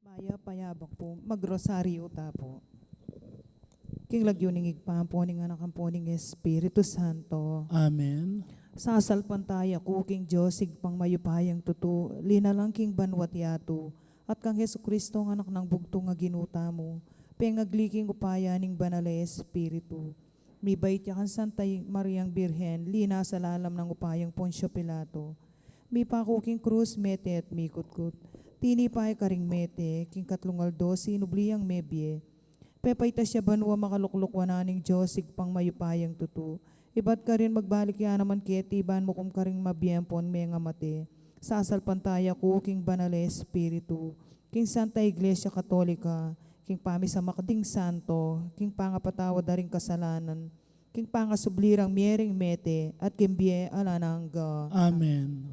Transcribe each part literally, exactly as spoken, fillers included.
Mayap a abak pu, magrosaryu ta pu. King lagyu ning Ibpa, ampo ning Anak, ampo ning Espiritu Santo. Amen. Sasalpantaya ku king Dios, Ibpang mayupayang tutu, linalang king banua't yatu, at kang Jesucristo, Anak nang bugtung a Ginu tamu, pengagli king upaya ning Banal a Espiritu. Mibait ya kang Santa Mariang Birhen, linasa lalam nang upayang Poncio Pilato. Mipaku king krus, mete at mikutkut. Tinipa ya karing mete, king katlung aldo sinubli yang mebie. Pepaitas ya banua, makalukluk wanan ning Dios, Ibpang mayupayang tutu. Ibat karin magbalik ya naman keti ban mukum karing mabie ampon mengamate. Sasalpantaya ku king Banal a Espiritu, king Santa Iglesia Katolika, king pamisamak ding santo, king pangapatawad da ring kasalanan, king pangasubli rang mie ring mete, at king bie alang angga. Amen.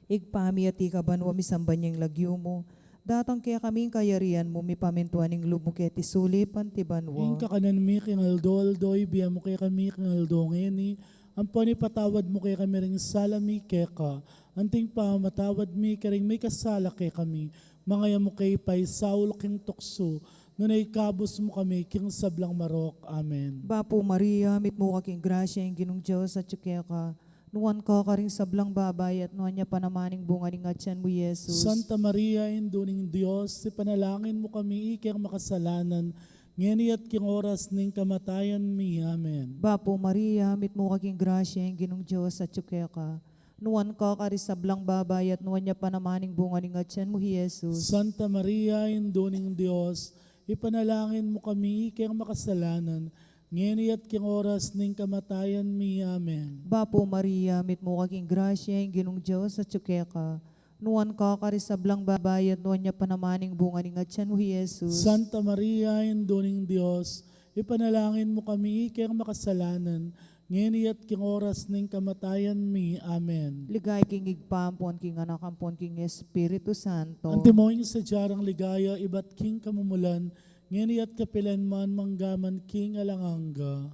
Ibpa mi, atiu ka banua, misamban ya ing lagyu mu, datang kekami ing kayarian mu, mipamintuan ing lub mu keti sulip anti banua. Ing kakanan mi king aldo-aldo, ibie mu kekami king aldo ngeni, ampon ipatawad mu kekami ring sala mi keka, anti ing pamamatawad mi karing mikasala kekami, manga e mu ke paisaul king tuksu, nune ikabus mu kami king sablang marok. Amen. Bapu Maria, mitmu ka king grasya, ing Ginung Dios atyu keka. Nuan ka karing sablang babai, at nuan ya pa naman ing bunga ning atyan mu, Jesus. Santa Maria, Indu ning Dios, ipanalangin mu kami ikeng makasalanan, ngeni at king oras ning kamatayan mi. Amen. Bapu Maria, mitmu ka king grasya, ing Ginung Dios atyu keka. Nuan ka karing sablang babai, at nuan ya pa naman ing bunga ning atyan mu, Jesus. Santa Maria, Indu ning Dios, ipanalangin mu kami ikeng makasalanan, ngeni at king oras ning kamatayan mi. Amen. Bapu Maria, mitmu ka king grasya, ing Ginung Dios atyu keka. Nuan ka karing sablang babai, at nuan ya pa naman ing bunga ning atyan mu, Jesus. Santa Maria, Indu ning Dios, ipanalangin mu kami ikeng makasalanan, ngeni at king oras ning kamatayan mi. Amen. Ligaya king Ibpa, ampon king Anak, ampon king Espiritu Santo. Antimo ing sadya rang ligaya ibat king kamumulan, ngeni at kapilan man, mangga man king alang angga.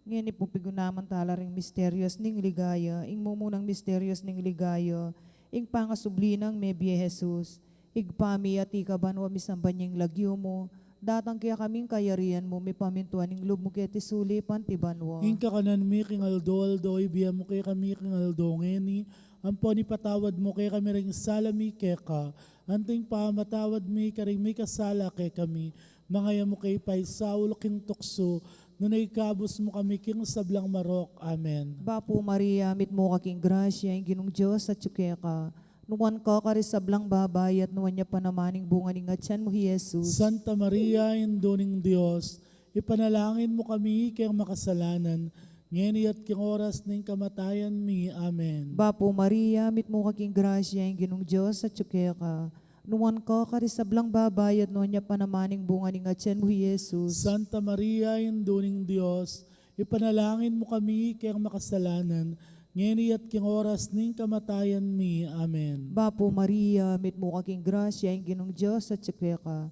Ngeni pu, pigunaman tala ring misterios ning ligaya. Ing mumunang misterios ning ligaya, ing pangasubli nang mebie Jesus. Ibpa mi, atiu ka banua, misamban ya ing lagyu mu, datang kekami ing kayarian mu, mipamintuan ing lub mu keti sulip anti banua. Ing kakanan mi king aldo-aldo, ibie mu kekami king aldo ngeni, ampon ipatawad mu kekami ring sala mi keka, anti ing pamamatawad mi karing mikasala kekami, manga e mu ke paisaul king tuksu, nune ikabus mu kami king sablang marok. Amen. Bapu Maria, mitmu ka king grasya, ing Ginung Dios atyu keka. Nuan ka karing sablang babai, at nuan ya pa naman ing bunga ning atyan mu, Jesus. Santa Maria, Indu ning Dios, ipanalangin mu kami ikeng makasalanan, ngeni at king oras ning kamatayan mi. Amen. Bapu Maria, mitmu ka king grasya, ing Ginung Dios atyu keka. Nuan ka karing sablang babai, at nuan ya pa naman ing bunga ning atyan mu, Jesus. Santa Maria, Indu ning Dios, ipanalangin mu kami ikeng makasalanan, ngeni at king oras ning kamatayan mi. Amen. Bapu Maria, mitmu ka king grasya, ing Ginung Dios atyu keka.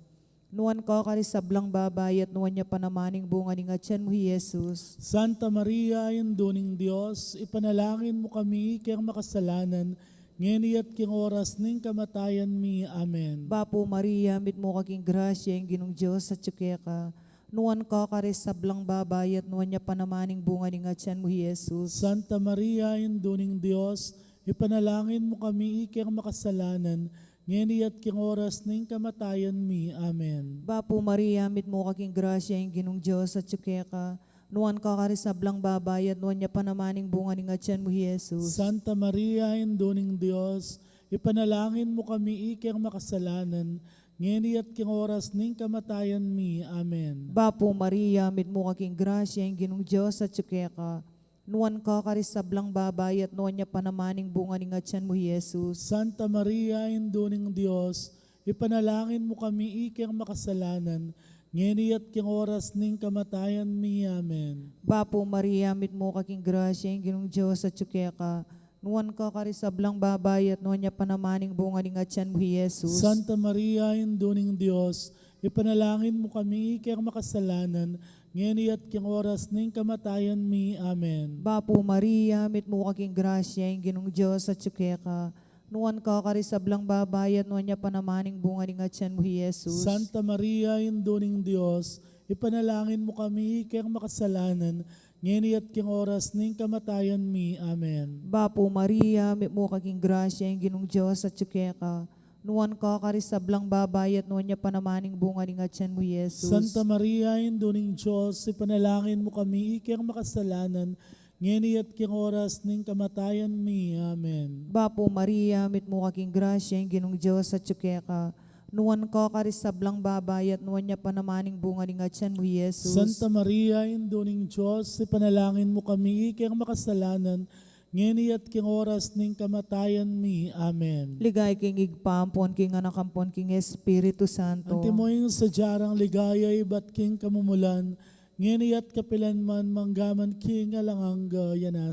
Nuan ka karing sablang babai, at nuan ya pa naman ing bunga ning atyan mu, Jesus. Santa Maria, Indu ning Dios, ipanalangin mu kami ikeng makasalanan, ngeni at king oras ning kamatayan mi. Amen. Bapu Maria, mitmu ka king grasya, ing Ginung Dios atyu keka. Nuan ka karing sablang babai, at nuan ya pa naman ing bunga ning atyan mu, Jesus. Santa Maria, Indu ning Dios, ipanalangin mu kami ikeng makasalanan, ngeni at king oras ning kamatayan mi. Amen. Bapu Maria, mitmu ka king grasya, ing Ginung Dios atyu keka. Nuan ka karing sablang babai, at nuan ya pa naman ing bunga ning atyan mu, Jesus. Santa Maria, Indu ning Dios, ipanalangin mu kami ikeng makasalanan, ngeni at king oras ning kamatayan mi. Amen. Bapu Maria, mitmu ka king grasya, ing Ginung Dios atyu keka. Nuan ka karing sablang babai, at nuan ya pa naman ing bunga ning atyan mu, Jesus. Santa Maria, Indu ning Dios, ipanalangin mu kami ikeng makasalanan, ngeni at king oras ning kamatayan mi. Amen. Bapu Maria, mitmu ka king grasya, ing Ginung Dios atyu keka. Nuan ka karing sablang babai, at nuan ya pa naman ing bunga ning atyan mu, Jesus. Santa Maria, Indu ning Dios, ipanalangin mu kami ikeng makasalanan, ngeni at king oras ning kamatayan mi. Amen. Bapu Maria, mitmu ka king grasya, ing Ginung Dios atyu keka. Nuan ka karing sablang babai, at nuan ya pa naman ing bunga ning atian mu, i Jesus. Santa Maria, Indu ning Dios, ipanalangin mu kami keng makasalanan, ngeni at keng oras ning kamatayan mi. Amen. Bapu Maria, mitmu ka king grasya, ing Ginung Dios atyu keka. Nuan ka karing sablang babai, at nuan ya pa naman ing bunga ning atian mu, i Jesus. Santa Maria, Indu ning Dios, ipanalangin mu kami keng makasalanan, ngeni at keng oras ning kamatayan mi. Amen. Bapu Maria, mitmu ka king grasya, ing Ginung Dios atyu keka. Nuan ka karing sablang babai, at nuan ya pa naman ing bunga ning atian mu, i Jesus. Santa Maria, Indu ning Dios, ipanalangin mu kami keng makasalanan, ngeni at keng oras ning kamatayan mi. Amen. Ligaya king Ibpa, ampon king Anak, ampon king Espiritu Santo. Antimo ing sadya rang ligaya ibat king kamumulan, ngeni at kapilan man, mangga man king alang angga. Amen.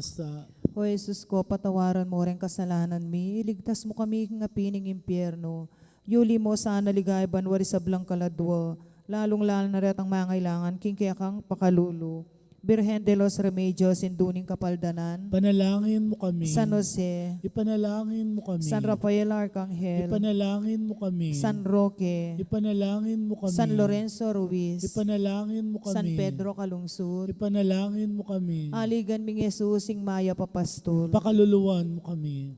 O Jesus ko, patawaran mu reng kasalanan mi, iligtas mu kami king api ning impyerno, yuli mu sana king banua ring sablang kaladua, lalung-lalu na retang mangailangan king kekang pakalulu. Birhen de los Remedios, Indu ning Kapaldanan. Ipanalangin mu kami. San Jose. Ipanalangin mu kami. San Rafael Arcangel. Ipanalangin mu kami. San Roque. Ipanalangin mu kami. San Lorenzo Ruiz. Ipanalangin mu kami. San Pedro Calungsod. Ipanalangin mu kami. Aligan ming Jesus, ing mayap a pastul. Pakaluluan mu kami.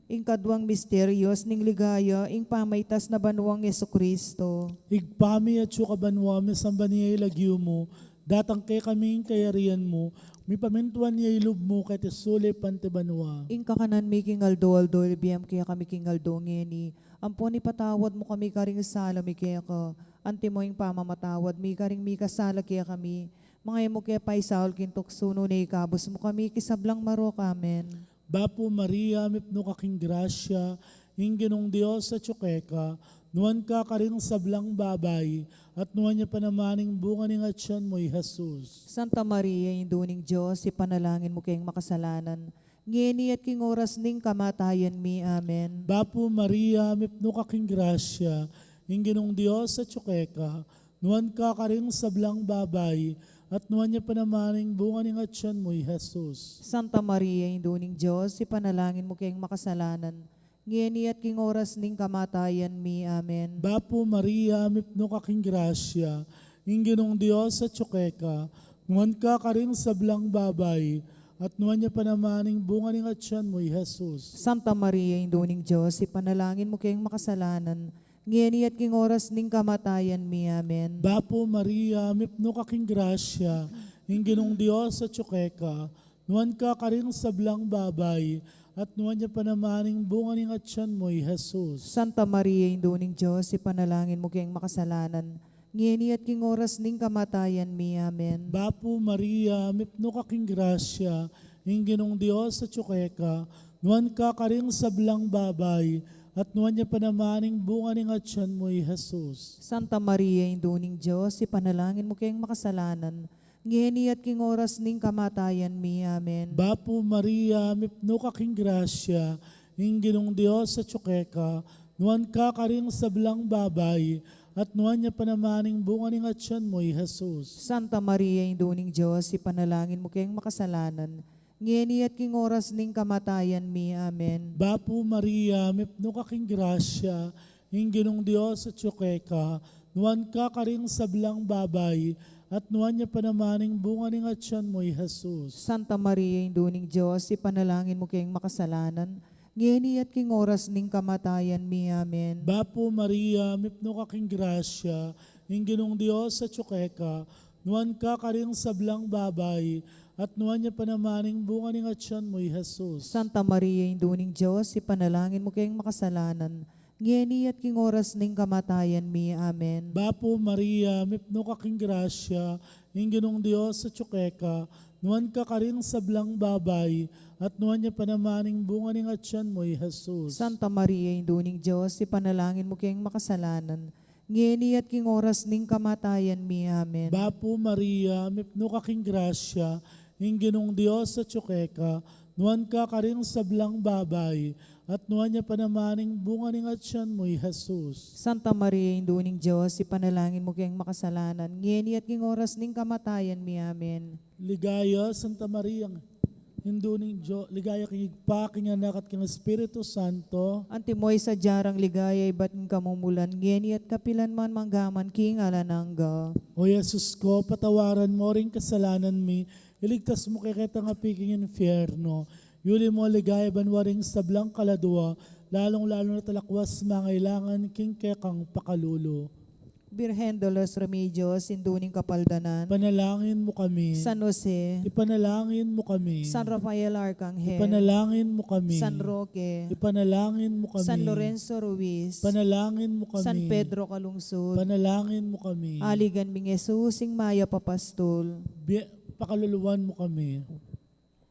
Ing kaduang misteryos ning ligaya, ing pamaitas na banua nang Jesucristo. Ibpa mi, atsu ka banua, misamban ya ing lagyu mu, datang kekami ing kayarian mu, mipamintuan ya ing lub mu keti sulip anti banua. Ing kakanan mi king aldo-aldo ibie mu kekami king aldo ngeni, ampon ipatawad mu kami karing sala mi keka, antimo ing pamamatawad mi karing mikasala kekami. Manga e mu ke paisaul king tuksu, nune ikabus mu kami king sablang marok. Amen. Bapu Maria, mipnu ka king grasya, ing Ginung Dios atyu keka, nuan ka karing sablang babai, at nuan ya pa naman ing bunga ning atian mu, i Jesus. Santa Maria, Indu ning Dios, ipanalangin mu keng makasalanan, ngeni at king oras ning kamatayan mi. Amen. Bapu Maria, mipnu ka king grasya, ing Ginung Dios atyu keka, nuan ka karing sablang babai, at nuan ya pa naman ing bunga ning atian mu, i Jesus. Santa Maria, Indu ning Dios, ipanalangin mu keng makasalanan, ngeni at king oras ning kamatayan mi. Amen. Bapu Maria, mipnu ka king grasya, ing Ginung Dios atyu keka, nuan ka karing sablang babai, at nuan ya pa naman ing bunga ning atian mu, i Jesus. Santa Maria, Indu ning Dios, ipanalangin mu keng makasalanan, ngeni at king oras ning kamatayan mi. Amen. Bapu Maria, mipnu ka king grasya, ing Ginung Dios atyu keka, nuan ka karing sablang babai, at nuan ya pa naman ing bunga ning atian mu, i Jesus. Santa Maria, Indu ning Dios, ipanalangin mu keng makasalanan, ngeni at king oras ning kamatayan mi. Amen. Bapu Maria, mipnu ka king grasya, ing Ginung Dios atyu keka, nuan ka karing sablang babai, at nuan ya pa naman ing bunga ning atian mu, i Jesus. Santa Maria, Indu ning Dios, ipanalangin mu keng makasalanan, ngeni at king oras ning kamatayan mi. Amen. Bapu Maria, mipnu ka king grasya, ing Ginung Dios atyu keka, nuan ka karing sablang babai, at nuan ya pa naman ing bunga ning atian mu, i Jesus. Santa Maria, Indu ning Dios, ipanalangin mu keng makasalanan, ngeni at king oras ning kamatayan mi. Amen. Bapu Maria, mipnu ka king grasya, ing Ginung Dios atyu keka, nuan ka karing sablang babai, at nuan ya pa naman ing bunga ning atian mu, i Jesus. Santa Maria, Indu ning Dios, ipanalangin mu keng makasalanan, ngeni at king oras ning kamatayan mi. Amen. Bapu Maria, mipnu ka king grasya, ing Ginung Dios atyu keka, nuan ka karing sablang babai, at nuan ya pa naman ing bunga ning atian mu, i Jesus. Santa Maria, Indu ning Dios, ipanalangin mu keng makasalanan, ngeni at king oras ning kamatayan mi. Amen. Bapu Maria, mipnu ka king grasya, ing Ginung Dios atyu keka, nuan ka karing sablang babai, at nuan ya pa naman ing bunga ning atian mu, i Jesus. Santa Maria, Indu ning Dios, ipanalangin mu keng makasalanan, ngeni at king oras ning kamatayan mi. Amen. Bapu Maria, mipnu ka king grasya, ing Ginung Dios atyu keka, nuan ka karing sablang babai, at nuan ya pa naman ing bunga ning atian mu, i Jesus. Santa Maria, Indu ning Dios, ipanalangin mu keng makasalanan, ngeni at king oras ning kamatayan mi. Amen. Ligaya, Santa Maria, Indu ning Dio-, ligaya king Ibpa, king Anak, at king Espiritu Santo. Antimo ing sadya rang ligaya ibat king kamumulan, ngeni at kapilan man, mangga man king alang angga. O Jesus ko, patawaran mo ring kasalanan mi, iligtas mu kekami king infierno, yuli mu king ligaya banua ring sablang kaladua, lalung-lalu na talakwas mangailangan king kekang pakalulu. Birhen de los Remedios, Indu ning Kapaldanan. Ipanalangin mu kami. San Jose. Ipanalangin mu kami. San Rafael Arcangel. Ipanalangin mu kami. San Roque. Ipanalangin mu kami. San Lorenzo Ruiz. Ipanalangin mu kami. San Pedro Calungsod. Ipanalangin mu kami. Aligan ming Jesus, ing mayap a pastul. Bi-, pakaluluan mu kami.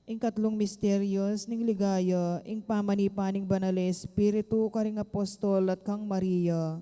Ing katlung misterios ning ligaya, ing pamanipa ning Banal a Espiritu karing apostol at kang Maria.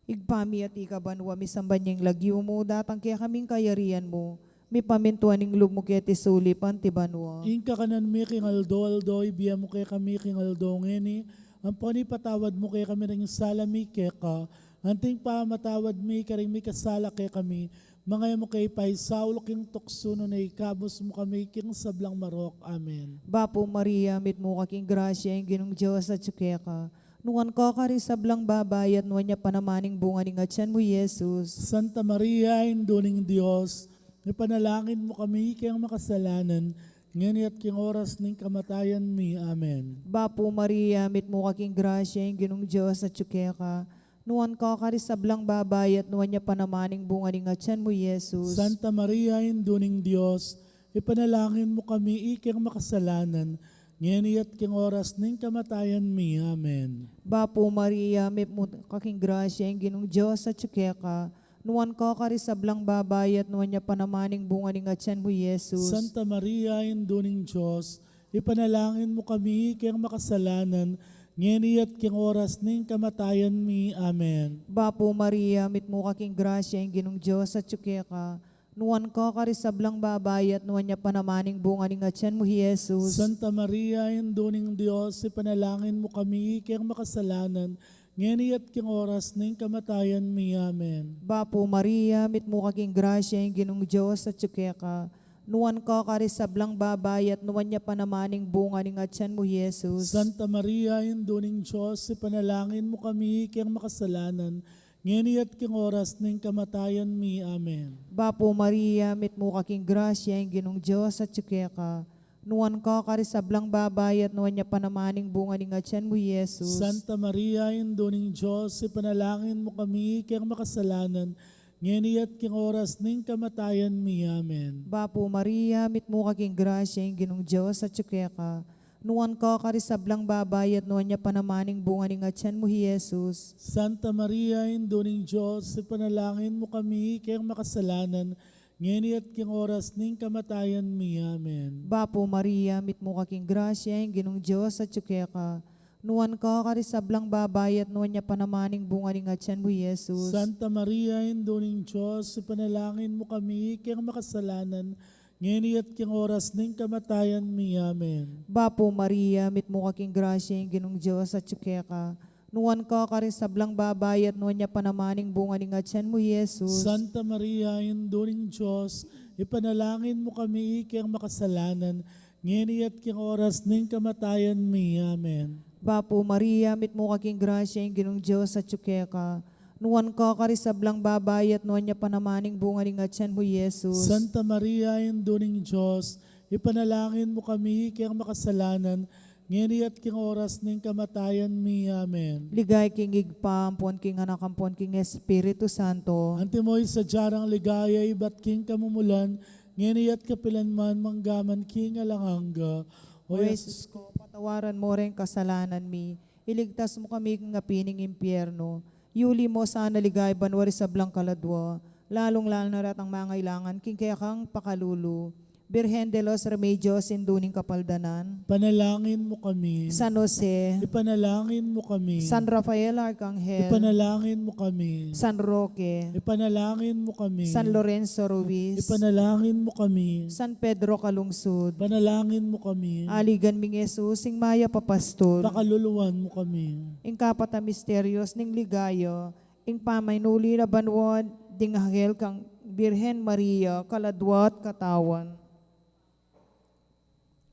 Ibpa mi, atiu ka banua, misamban ya ing lagyu mu, datang kekami ing kayarian mu, mipamintuan ing lub mu keti sulip anti banua. Ing kakanan mi king aldo-aldo, ibie mu kekami king aldo ngeni, ampon ipatawad mu kekami ring sala mi keka, anti ing pamamatawad mi karing mikasala kekami, manga e mu ke paisaul king tuksu, nune ikabus mu kami king sablang marok. Amen. Bapu Maria, mitmu ka king grasya, ing Ginung Dios atyu keka. Nuan ka karing sablang babai, at nuan ya pa naman ing bunga ning atyan mu, Jesus. Santa Maria, Indu ning Dios, ipanalangin mu kami king makasalanan, ngeni at king oras ning kamatayan mi. Amen. Bapu Maria, mitmu ka king grasya, ing Ginung Dios atyu keka. Nuan ka karing sablang babai, at nuan ya pa naman ing bunga ning atyan mu, Jesus. Santa Maria, Indu ning Dios, ipanalangin mu kami king makasalanan, ngeni at king oras ning kamatayan mi. Amen. Bapu Maria, mitmu ka king grasya, ing Ginung Dios atyu keka. Nuan ka karing sablang babai, at nuan ya pa naman ing bunga ning atyan mu, Jesus. Santa Maria, Indu ning Dios, ipanalangin mu kami king makasalanan, ngeni at king oras ning kamatayan mi. Amen. Bapu Maria, mitmu ka king grasya, ing Ginung Dios atyu keka. Nuan ka karing sablang babai, at nuan ya pa naman ing bunga ning atyan mu, Jesus. Santa Maria, Indu ning Dios, ipanalangin mu kami king makasalanan, ngeni at king oras ning kamatayan mi. Amen. Bapu Maria, mitmu ka king grasya, ing Ginung Dios atyu keka. Nuan ka karing sablang babai, at nuan ya pa naman ing bunga ning atyan mu, Jesus. Santa Maria, Indu ning Dios, ipanalangin mu kami king makasalanan, ngeni at king oras ning kamatayan mi. Amen. Bapu Maria, mitmu ka king grasya, ing Ginung Dios atyu keka. Nuan ka karing sablang babai, at nuan ya pa naman ing bunga ning atyan mu, Jesus. Santa Maria, Indu ning Dios, ipanalangin mu kami king makasalanan, ngeni at king oras ning kamatayan mi. Amen. Bapu Maria, mitmu ka king grasya, ing Ginung Dios atyu keka. Nuan ka karing sablang babai, at nuan ya pa naman ing bunga ning atyan mu, Jesus. Santa Maria, Indu ning Dios, ipanalangin mu kami king makasalanan, ngeni at king oras ning kamatayan mi. Amen. Bapu Maria, mitmu ka king grasya, ing Ginung Dios atyu keka. Nuan ka karing sablang babai, at nuan ya pa naman ing bunga ning atyan mu, Jesus. Santa Maria, Indu ning Dios, ipanalangin mu kami king makasalanan, ngeni at king oras ning kamatayan mi. Amen. Bapu Maria, mitmu ka king grasya, ing Ginung Dios atyu keka. Nuan ka karing sablang babai, at nuan ya pa naman ing bunga ning atyan mu, Jesus. Santa Maria, Indu ning Dios, ipanalangin mu kami king makasalanan, ngeni at king oras ning kamatayan mi. Amen. Bapu Maria, mitmu ka king grasya, ing Ginung Dios atyu keka. Nuan ka karing sablang babai, at nuan ya pa naman ing bunga ning atyan mu, Jesus. Santa Maria, Indu ning Dios, ipanalangin mu kami king makasalanan, ngeni at king oras ning kamatayan mi. Amen. Ligaya king Ibpa, ampon king Anak, ampon king Espiritu Santo. Antimo ing sadya rang ligaya ibat king kamumulan, ngeni at kapilan man, mangga man king alang angga. O Jesus ko, patawaran mo ring kasalanan mi, iligtas mu kami king api ning impyerno, yuli mo sana king ligaya banua ring sablang kaladua, lalung-lalu na retang mangailangan king kekang pakalulu. Birhen de los Remedios, Indu ning Kapaldanan. Ipanalangin mu kami. San Jose. Ipanalangin mu kami. San Rafael Arcangel. Ipanalangin mu kami. San Roque. Ipanalangin mu kami. San Lorenzo Ruiz. Ipanalangin mu kami. San Pedro Calungsod. Ipanalangin mu kami. Aligan ming Jesus, ing mayap a pastul. Pakaluluan mu kami. Ing kapat a misterios ning ligaya, ing pamainuli na banua ding anghel kang Birhen Maria, kaladua at katawan.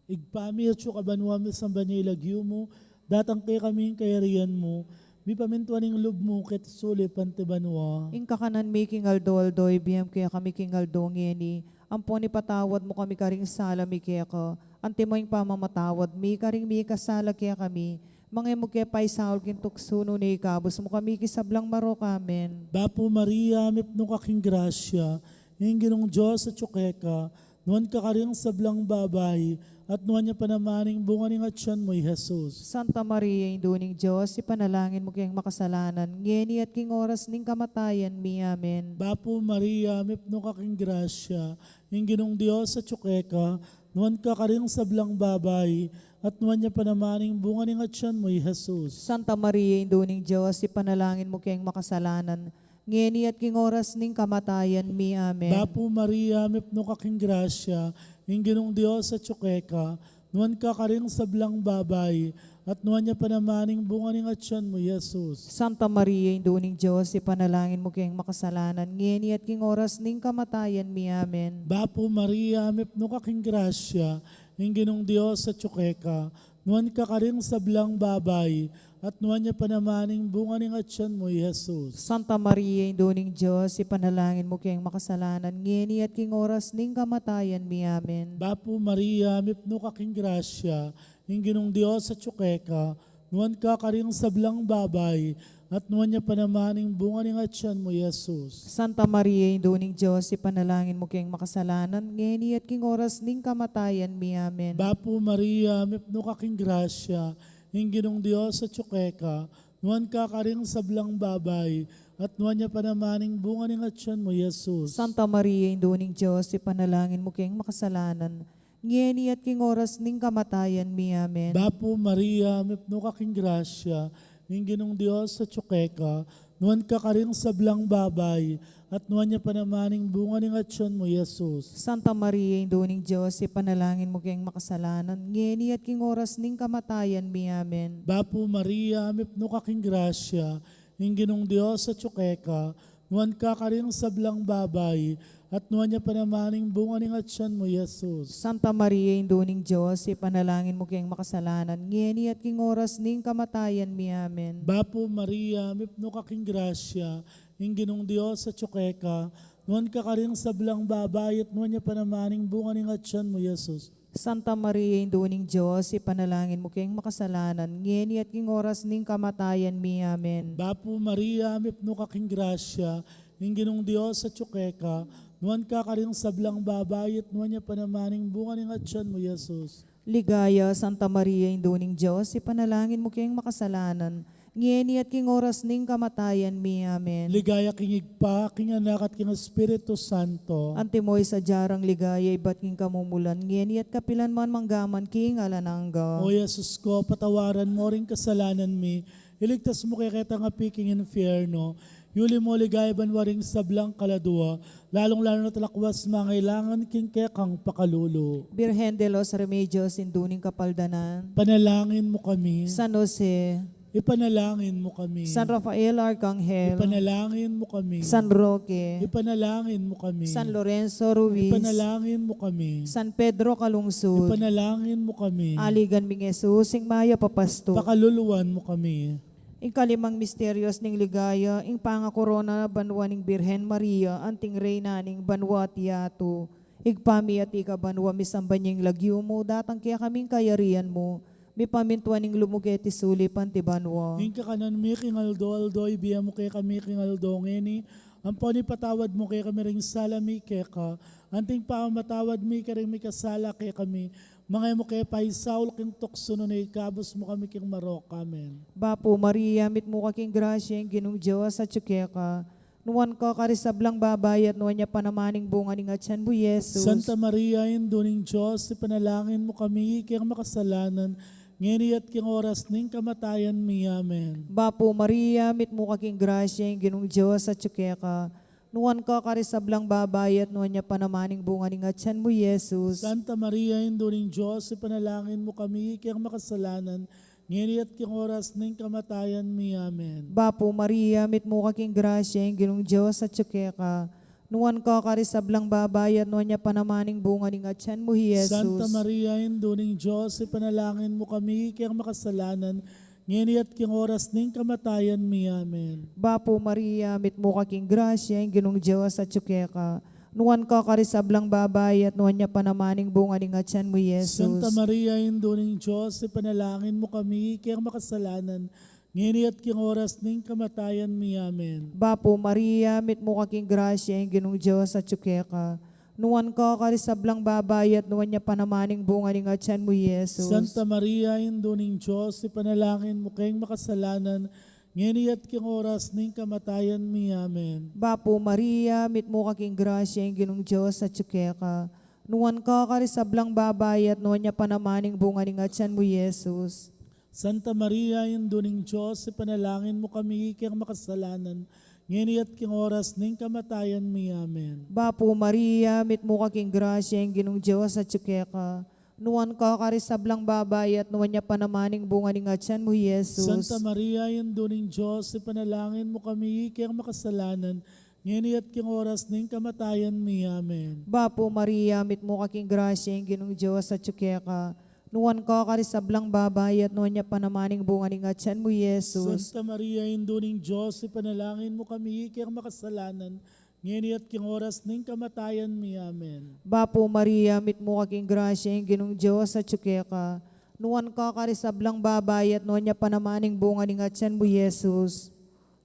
Ibpa mi, atsu ka banua, misamban ya ing lagyu mu, datang kekami ing kayarian mu, mipamintuan ing lub mu keti sulip anti banua. Ing kakanan mi king aldo-aldo ibie mu kekami king aldo ngeni, ampon ipatawad mu kami karing sala mi keka, antimo ing pamamatawad mi karing mikasala kekami, manga e mu ke paisaul king tuksu nune ikabus mu kami king sablang marok. Amen. Bapu Maria, mipnu ka king grasya, ing Ginung Dios atsu keka, nuan ka karing sablang babai, at nuan ya pa naman ing bunga ning atian mu, i Jesus. Santa Maria, Indu ning Dios, ipanalangin mu keng makasalanan, ngeni at king oras ning kamatayan mi. Amen. Bapu Maria, mipnu ka king grasya, ing Ginung Dios atsu keka, nuan ka karing sablang babai, at nuan ya pa naman ing bunga ning atian mu, i Jesus. Santa Maria, Indu ning Dios, ipanalangin mu keng makasalanan, ngeni at king oras ning kamatayan mi. Amen. Bapu Maria, mipnu ka king grasya, ing Ginung Dios atsu keka, nuan ka karing sablang babai, at nuan ya pa naman ing bunga ning atian mu, i Jesus. Santa Maria, Indu ning Dios, ipanalangin mu keng makasalanan, ngeni at king oras ning kamatayan mi. Amen. Bapu Maria, mipnu ka king grasya, ing Ginung Dios atsu keka, nuan ka karing sablang babai, at nuan ya pa naman ing bunga ning atian mu, i Jesus. Santa Maria, Indu ning Dios, ipanalangin mu keng makasalanan, ngeni at king oras ning kamatayan mi. Amen. Bapu Maria, mipnu ka king grasya, ing Ginung Dios atsu keka, nuan ka karing sablang babai, at nuan ya pa naman ing bunga ning atian mu, i Jesus. Santa Maria, Indu ning Dios, ipanalangin mu keng makasalanan, ngeni at king oras ning kamatayan mi. Amen. Bapu Maria, mipnu ka king grasya, ing Ginung Dios atsu keka, nuan ka karing sablang babai, at nuan ya pa naman ing bunga ning atian mu, i Jesus. Santa Maria, Indu ning Dios, ipanalangin mu keng makasalanan, ngeni at king oras ning kamatayan mi. Amen. Bapu Maria, mipnu ka king grasya, ing Ginung Dios atsu keka, nuan ka karing sablang babai, at nuan ya pa naman ing bunga ning atian mu, i Jesus. Santa Maria, Indu ning Dios, ipanalangin mu keng makasalanan, ngeni at king oras ning kamatayan mi. Amen. Bapu Maria, mipnu ka king grasya, ing Ginung Dios atsu keka, nuan ka karing sablang babai, at nuan ya pa naman ing bunga ning atian mu, i Jesus. Santa Maria, Indu ning Dios, ipanalangin mu keng makasalanan, ngeni at king oras ning kamatayan mi. Amen. Bapu Maria, mipnu ka king grasya, ing Ginung Dios atsu keka, nuan ka karing sablang babai, at nuan ya pa naman ing bunga ning atian mu, i Jesus. Santa Maria, Indu ning Dios, ipanalangin mu keng makasalanan, ngeni at king oras ning kamatayan mi. Amen. Bapu Maria, mipnu ka king grasya, ing Ginung Dios atsu keka, nuan ka karing sablang babai, at nuan ya pa naman ing bunga ning atian mu, i Jesus. Ligaya, Santa Maria, Indu ning Dios, ipanalangin mu keng makasalanan, ngeni at king oras ning kamatayan mi. Amen. Ligaya king Ibpa, king Anak, at king Espiritu Santo. Antimo ing sadya rang ligaya ibat king kamumulan, ngeni at kapilan man, mangga man king alang angga. O Jesus ko, patawaran mu ring kasalanan mi, iligtas mu kekatang api king infierno, yuli mu king ligaya banua ring sablang kaladua, lalung-lalu na't lakwas mangailangan king kekang pakalulu. Birhen de los Remedios, Indu ning Kapaldanan. Panalangin mu kami. San Jose. Ipanalangin mu kami. San Rafael Arkanghel. Ipanalangin mu kami. San Roque. Ipanalangin mu kami. San Lorenzo Ruiz. Ipanalangin mu kami. San Pedro Calungsod. Ipanalangin mu kami. Aligan ming Jesus, ing mayap a pastul. Pakaluluan mu kami. Ing kalimang misterios ning ligaya, ing pangakorona banua ning Birhen Maria, anting Reyna ning banua at yatu. Ibpa mi, atiu ka banua, misamban ya ing lagyu mu, datang kekami ing kayarian mu, mipamintuan ing lub mu keti sulip anti banua. Ing kakanan mi king aldo-aldo ibie mu kekami king aldo ngeni, ampon ipatawad mu kekami ring sala mi keka, anting pamamatawad mi karing mikasala kekami, manga e mu ke paisaul king tuksu nune ikabus mu kami king marok. Amen. Bapu Maria, mitmu ka king grasya, ing Ginung Dios atyu keka. Nuan ka karing sablang babai at nuan ya pa naman ing bunga ning atian mu, Jesus. Santa Maria, Indu ning Dios, ipanalangin mu kami, king makasalanan, ngeni at king oras ning kamatayan mi. Amen. Bapu Maria, mitmu ka king grasya, ing Ginung Dios atyu keka. Nuan ka karing sablang babai at nuan ya pa naman ing bunga ning atian mu, Jesus. Santa Maria, Indu ning Dios, ipanalangin mu kami, king makasalanan, ngeni at king oras ning kamatayan mi. Amen. Bapu Maria, mitmu ka king grasya, ing Ginung Dios atyu keka. Nuan ka karing sablang babai, at nuan ya pa naman ing bunga ning atian mu, i Jesus. Santa Maria, Indu ning Dios, ipanalangin mu kami keng makasalanan, ngeni at king oras ning kamatayan mi. Amen. Bapu Maria, mitmu ka king grasya, ing Ginung Dios atyu keka. Nuan ka karing sablang babai, at nuan ya pa naman ing bunga ning atian mu, i Jesus. Santa Maria, Indu ning Dios, ipanalangin mu kami keng makasalanan, ngeni at king oras ning kamatayan mi. Amen. Bapu Maria, mitmu ka king grasya, ing Ginung Dios atyu keka. Nuan ka karing sablang babai, at nuan ya pa naman ing bunga ning atian mu, i Jesus. Santa Maria, Indu ning Dios, ipanalangin mu keng makasalanan, ngeni at king oras ning kamatayan mi. Amen. Bapu Maria, mitmu ka king grasya, ing Ginung Dios atyu keka. Nuan ka karing sablang babai, at nuan ya pa naman ing bunga ning atian mu, i Jesus. Santa Maria, Indu ning Dios, ipanalangin mu kami keng makasalanan, ngeni at king oras ning kamatayan mi. Amen. Bapu Maria, mitmu ka king grasya, ing Ginung Dios atyu keka. Nuan ka karing sablang babai, at nuan ya pa naman ing bunga ning atian mu, i Jesus. Santa Maria, Indu ning Dios, ipanalangin mu kami keng makasalanan, ngeni at king oras ning kamatayan mi. Amen. Bapu Maria, mitmu ka king grasya, ing Ginung Dios atyu keka. Nuan ka karing sablang babai, at nuan ya pa naman ing bunga ning atian mu, i Jesus. Santa Maria, Indu ning Dios, ipanalangin mu kami keng makasalanan, ngeni at king oras ning kamatayan mi. Amen. Bapu Maria, mitmu ka king grasya, ing Ginung Dios atyu keka. Nuan ka karing sablang babai, at nuan ya pa naman ing bunga ning atian mu, i Jesus.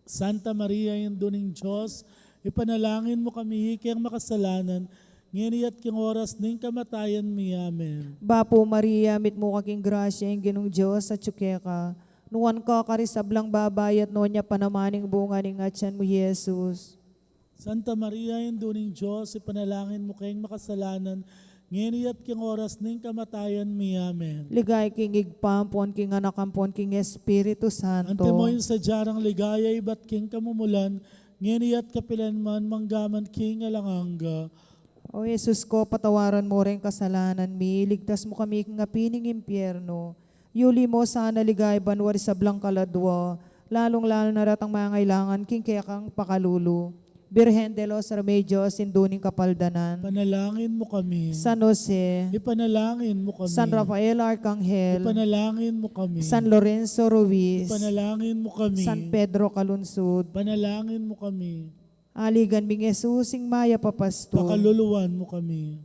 Santa Maria, Indu ning Dios, ipanalangin mu kami keng makasalanan, ngeni at king oras ning kamatayan mi. Amen. Bapu Maria, mitmu ka king grasya, ing Ginung Dios atyu keka. Nuan ka karing sablang babai, at nuan ya pa naman ing bunga ning atian mu, i Jesus. Santa Maria, Indu ning Dios, ipanalangin mu keng makasalanan, ngeni at king oras ning kamatayan mi. Amen. Ligaya king Ibpa, ampon king Anak, ampon king Espiritu Santo. Antimo ing sadya nang ligaya ibat king kamumulan, ngeni at kapilan man, mangga man king alang angga. O Jesus ko, patawaran mu ring kasalanan mi, iligtas mu kami king api ning impyerno. Yuli mu sana ligaya banua ring sablang kaladua, lalung-lalu na retang mangailangan king kekang pakalulu. Birhen de los Remedios, Indu ning Kapaldanan. Ipanalangin mu kami. San Jose. Ipanalangin mu kami. San Rafael Arcangel. Ipanalangin mu kami. San Lorenzo Ruiz. Ipanalangin mu kami. San Pedro Calungsod. Ipanalangin mu kami. Aligan ming Jesus, ing mayap a pastul. Pakaluluan mu kami.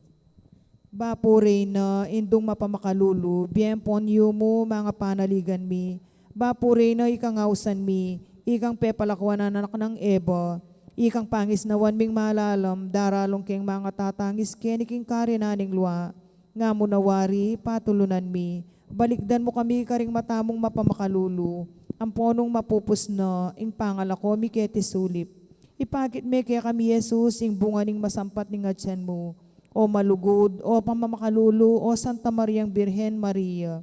Bapu Reyna, Indung mapamakalulu, bie ampon yumu, manga panaligan mi. Bapu Reyna, ikang ausan mi, ikang pepalakuan nang anak nang Eva, ikang pangisnawan ming malalam, daralung keng manga tatangis keni king karinan ning lua. Nga mu na wari, patulunan mi, balikdan mu kami karing mata mung mapamakalulu, ampo nung mapupus na ing pangalako mi keti sulip. Ipakit me kekami, Jesus, ing bunga ning masampat ning atian mu, o malugud, o pamamakalulu, o Santa Mariang Birhen Maria.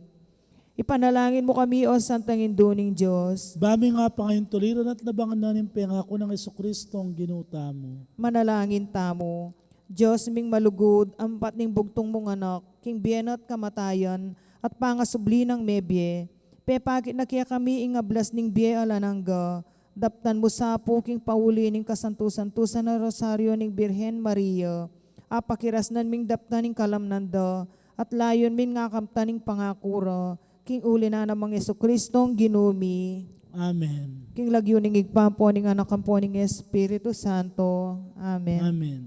Ipanalangin mu kami, o Santang Indu ning Dios. Ba mi nga pangaintuliran at nabangan na ning pengaku nang Jesucristong Ginu tamu. Manalangin tamu. Dios ming malugud, ampat ning bugtung mung Anak, king bie na at kamatayan, at pangasubli nang mebie, pepakit na kekami ing ablas ning bie alang angga, daptan mu sa pu king pauli ning kasantu-santusan a Rosario ning Birhen Maria, apakirasnan ming daptan ing kalamnan da, at layun ming ngakamtan ing pangaku ra, king uli na nang Jesucristong Ginu mi. Amen. King lagyu ning Ibpa, ampo ning Anak, ampo ning Espiritu Santo. Amen. Amen.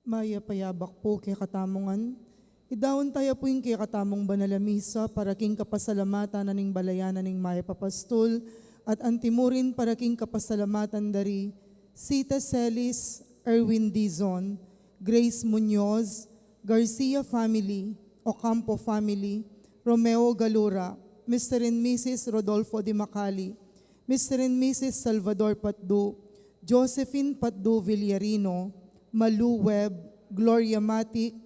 Mayap a yabak pu kekatamu ngan. Idaun taya pu ing kekatamung banal a misa para king kapasalamatan na ning balayan na ning mayap a pastul at antimurin para king kapasalamatan da ri Sita Celis, Erwin Dizon, Grace Muñoz, Garcia family, Ocampo family, Romeo Galura, Mister and Missus Rodolfo Di Macali, Mister and Missus Salvador Patdu, Josephine Patdu Villarino, Malu Webb, Gloria Matic,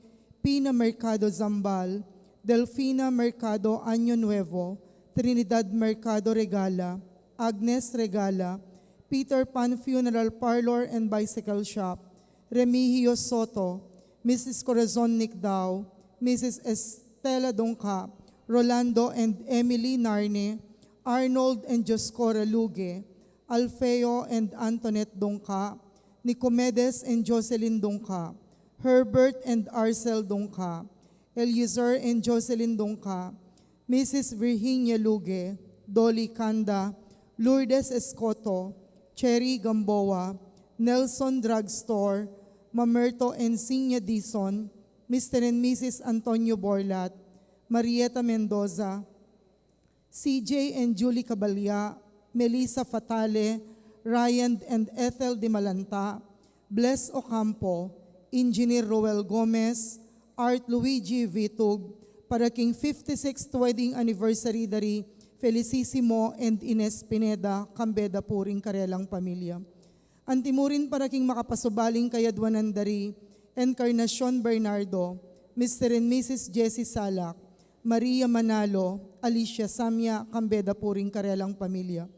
Pina Mercado Zambal, Delfina Mercado Año Nuevo, Trinidad Mercado Regala, Agnes Regala, Peter Pan Funeral Parlor and Bicycle Shop, Remigio Soto, Missus Corazon Nicdao, Missus Estela Dungca, Rolando and Emily Narne, Arnold and Dioscora Luge, Alfeo and Antoinette Dungca, Nicomedes and Jocelyn Dungca, Herbert and Arcel Dungca, Eliezer and Jocelyn Dungca, Missus Virginia Luge, Dolly Canda, Lourdes Escoto, Cherry Gamboa, Nelson Drugstore, Mamerto and Sinya Dizon, Mister and Missus Antonio Borlat, Marieta Mendoza, C J and Julie Cabalya, Melissa Fatale, Ryan and Ethel Dimalanta, Bless Ocampo, Engineer Roel Gomez, Art Luigi Vitug, para king fifty-sixth wedding anniversary da ri Felicissimo and Ines Pineda, kambe da pu ring karelang pamilya. Antimurin para king makapasubaling kayadwanan da ri Encarnacion Bernardo, Mister and Missus Jessie Salak, Maria Manalo, Alicia Samia, kambe da pu ring karelang pamilya.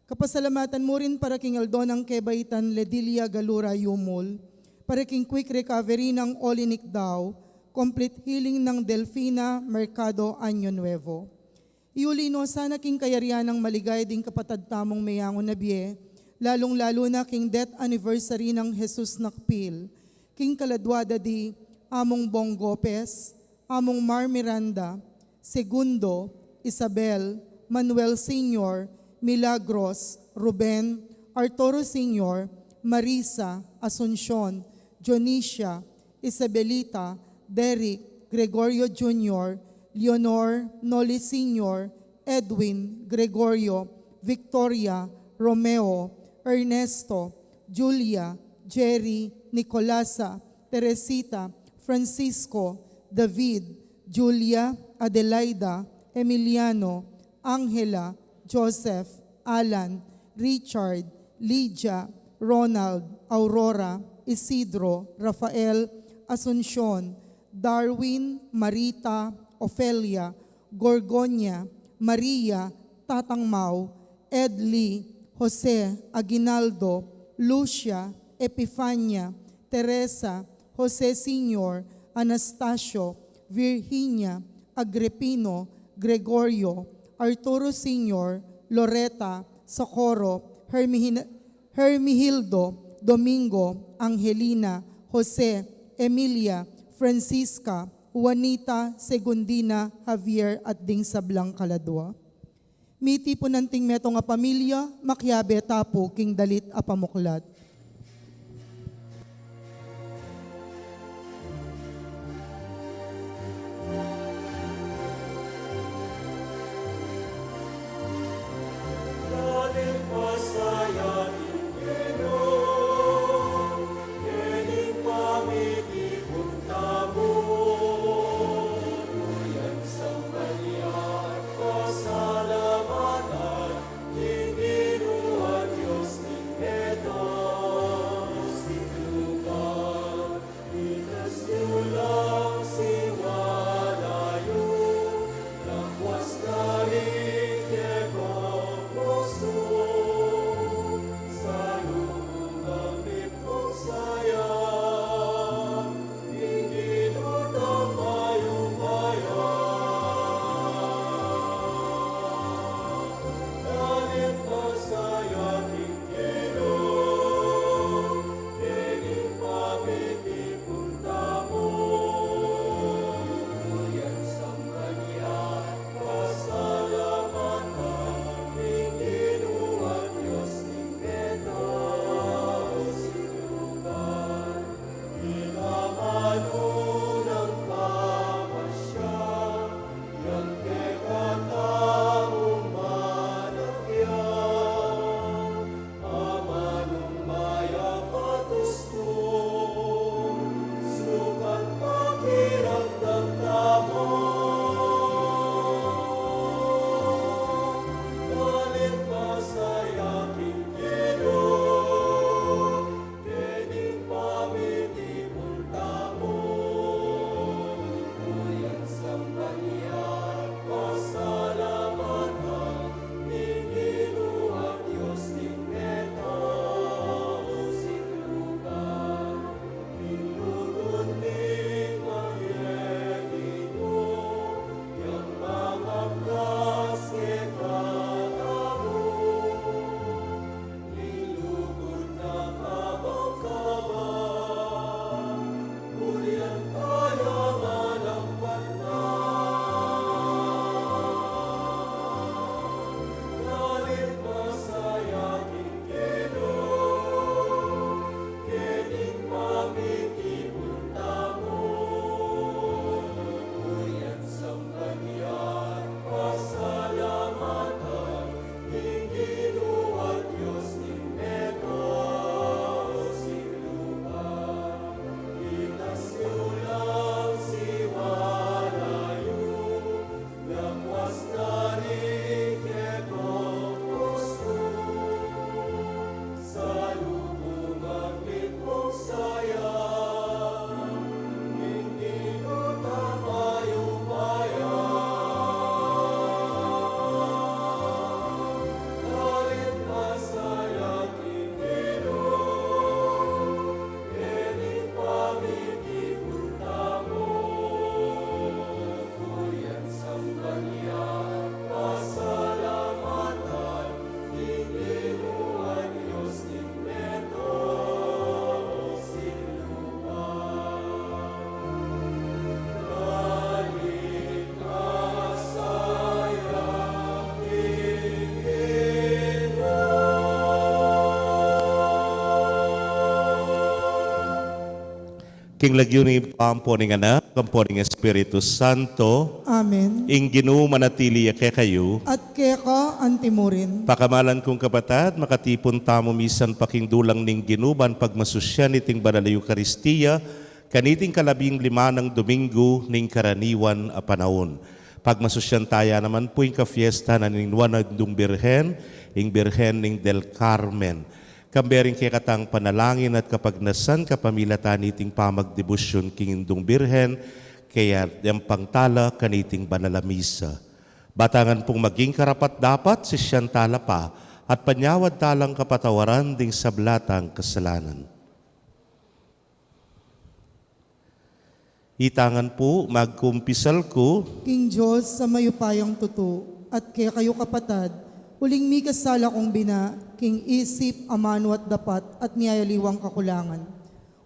Kapasalamatan mu rin para king aldo nang kebaitan Ledilia Galura Yumul, para king quick recovery nang Oli Nicdao, complete healing nang Delfina Mercado Año Nuevo. Iuli no sana king kayarian nang maligaya ding kapatad tamung meyangu na bie, lalung-lalu na king death anniversary nang Jesus Nakpil, king kaladua da di Among Bong Gopez, Among Mar Miranda, Segundo, Isabel, Manuel Senior, Milagros, Ruben, Arturo Senior, Marisa, Asuncion, Dionisia, Isabelita, Derek, Gregorio Junior, Leonor, Noli Senior, Edwin, Gregorio, Victoria, Romeo, Ernesto, Julia, Jerry, Nicolasa, Teresita, Francisco, David, Julia, Adelaida, Emiliano, Angela, Joseph, Alan, Richard, Lydia, Ronald, Aurora, Isidro, Rafael, Asuncion, Darwin, Marita, Ofelia, Gorgonia, Maria, Tatang Mau, Edli, Jose, Aguinaldo, Lucia, Epifania, Teresa, Jose Senior, Anastasio, Virginia, Agripino, Gregorio, Arturo Senior, Loreta, Socorro, Hermihina-, Hermihildo, Domingo, Angelina, Jose, Emilia, Francisca, Juanita, Segundina, Javier, at ding sablang kaladua. Mitipunan ting metung a pamilya, makiabe ta pu king dalit a pamuklat. King lagyu ning Ibpa, ampo ning Anak, ampo ning Espiritu Santo. Amen. Ing Ginu manatili ya kekayu. At keka antimurin. Pakamalan kung kapatad, makatipun tamu misan pa king dulang ning Ginu ban pagmasusyan iting banal a Eukaristia, kaniting kalabing lima nang Domingo ning karaniwan a panaun. Pagmasusyan taya naman pu ing kafiesta na ning Nuan a Indung Birhen, ing Birhen ning del Carmen. Kambe ring kekatang panalangin at kapagnasan kapamilatan niting pamagdebusyun king Indung Birhen, kaya deng pangtala kaniting banal a misa. Batangan pung maging karapat-dapat, sisyan tala pa, at panyawad talang kapatawaran ding sabla tang kasalanan. Itangan pu, magkumpisal ku. King Dios a mayupayang tutu, at kekayu kapatad, uling mikasala kung bina, king isip, amanu at dapat, at miyayaliwang kakulangan.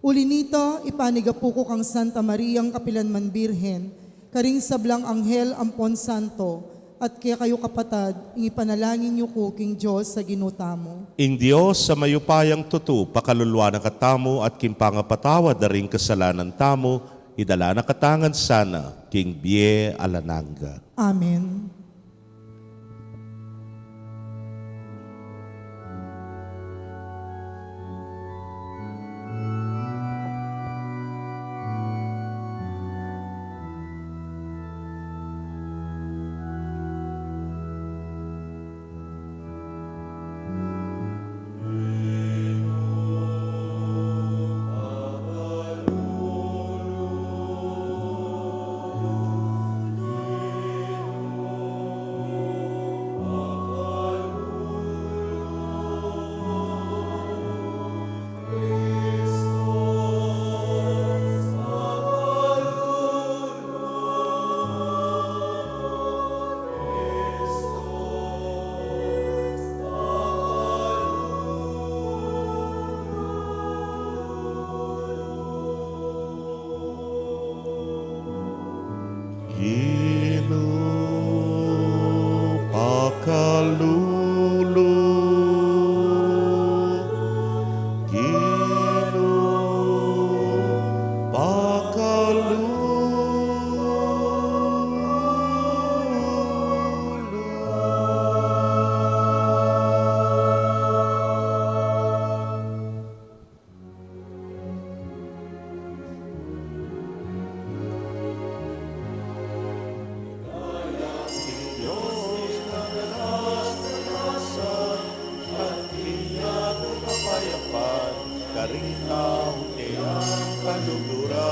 Uli nita, ipanigapu ku kang Santa Mariang kapilan man Birhen, karing sablang anghel ampon santo, at kekayu kapatad, ing ipanalangin yu ku king Dios a Ginu tamu. Ing Dios a mayupayang tutu, pakaluluan na katamu at king pangapatawad da ring kasalanan tamu, idala na katamu ngan sana king bie alang angga. Amen. Ginu, pakalulu. Ginu, pakalulu. Karing tau kayang kaluguran.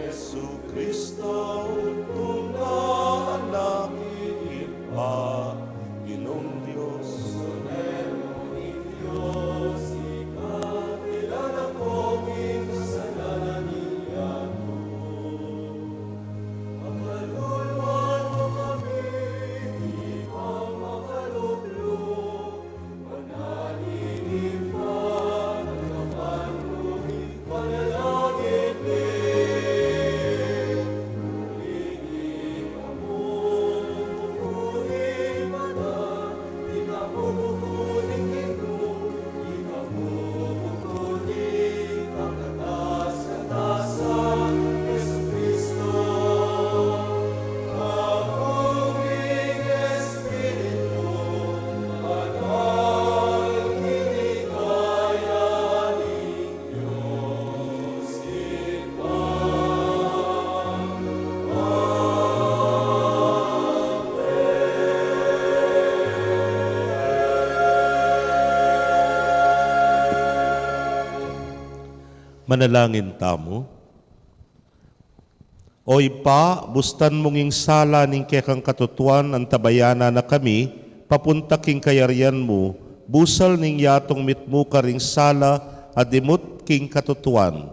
Jesucristo, tunga anak ning Ibpa, Ginung Dios. Manalangin tamu. O Ibpa, bustan mung ing sala ning kekang katutuan, antabayanan na kami papunta king kayarian mu, busal ning yatung mitmu karing sala a dimut king katutuan.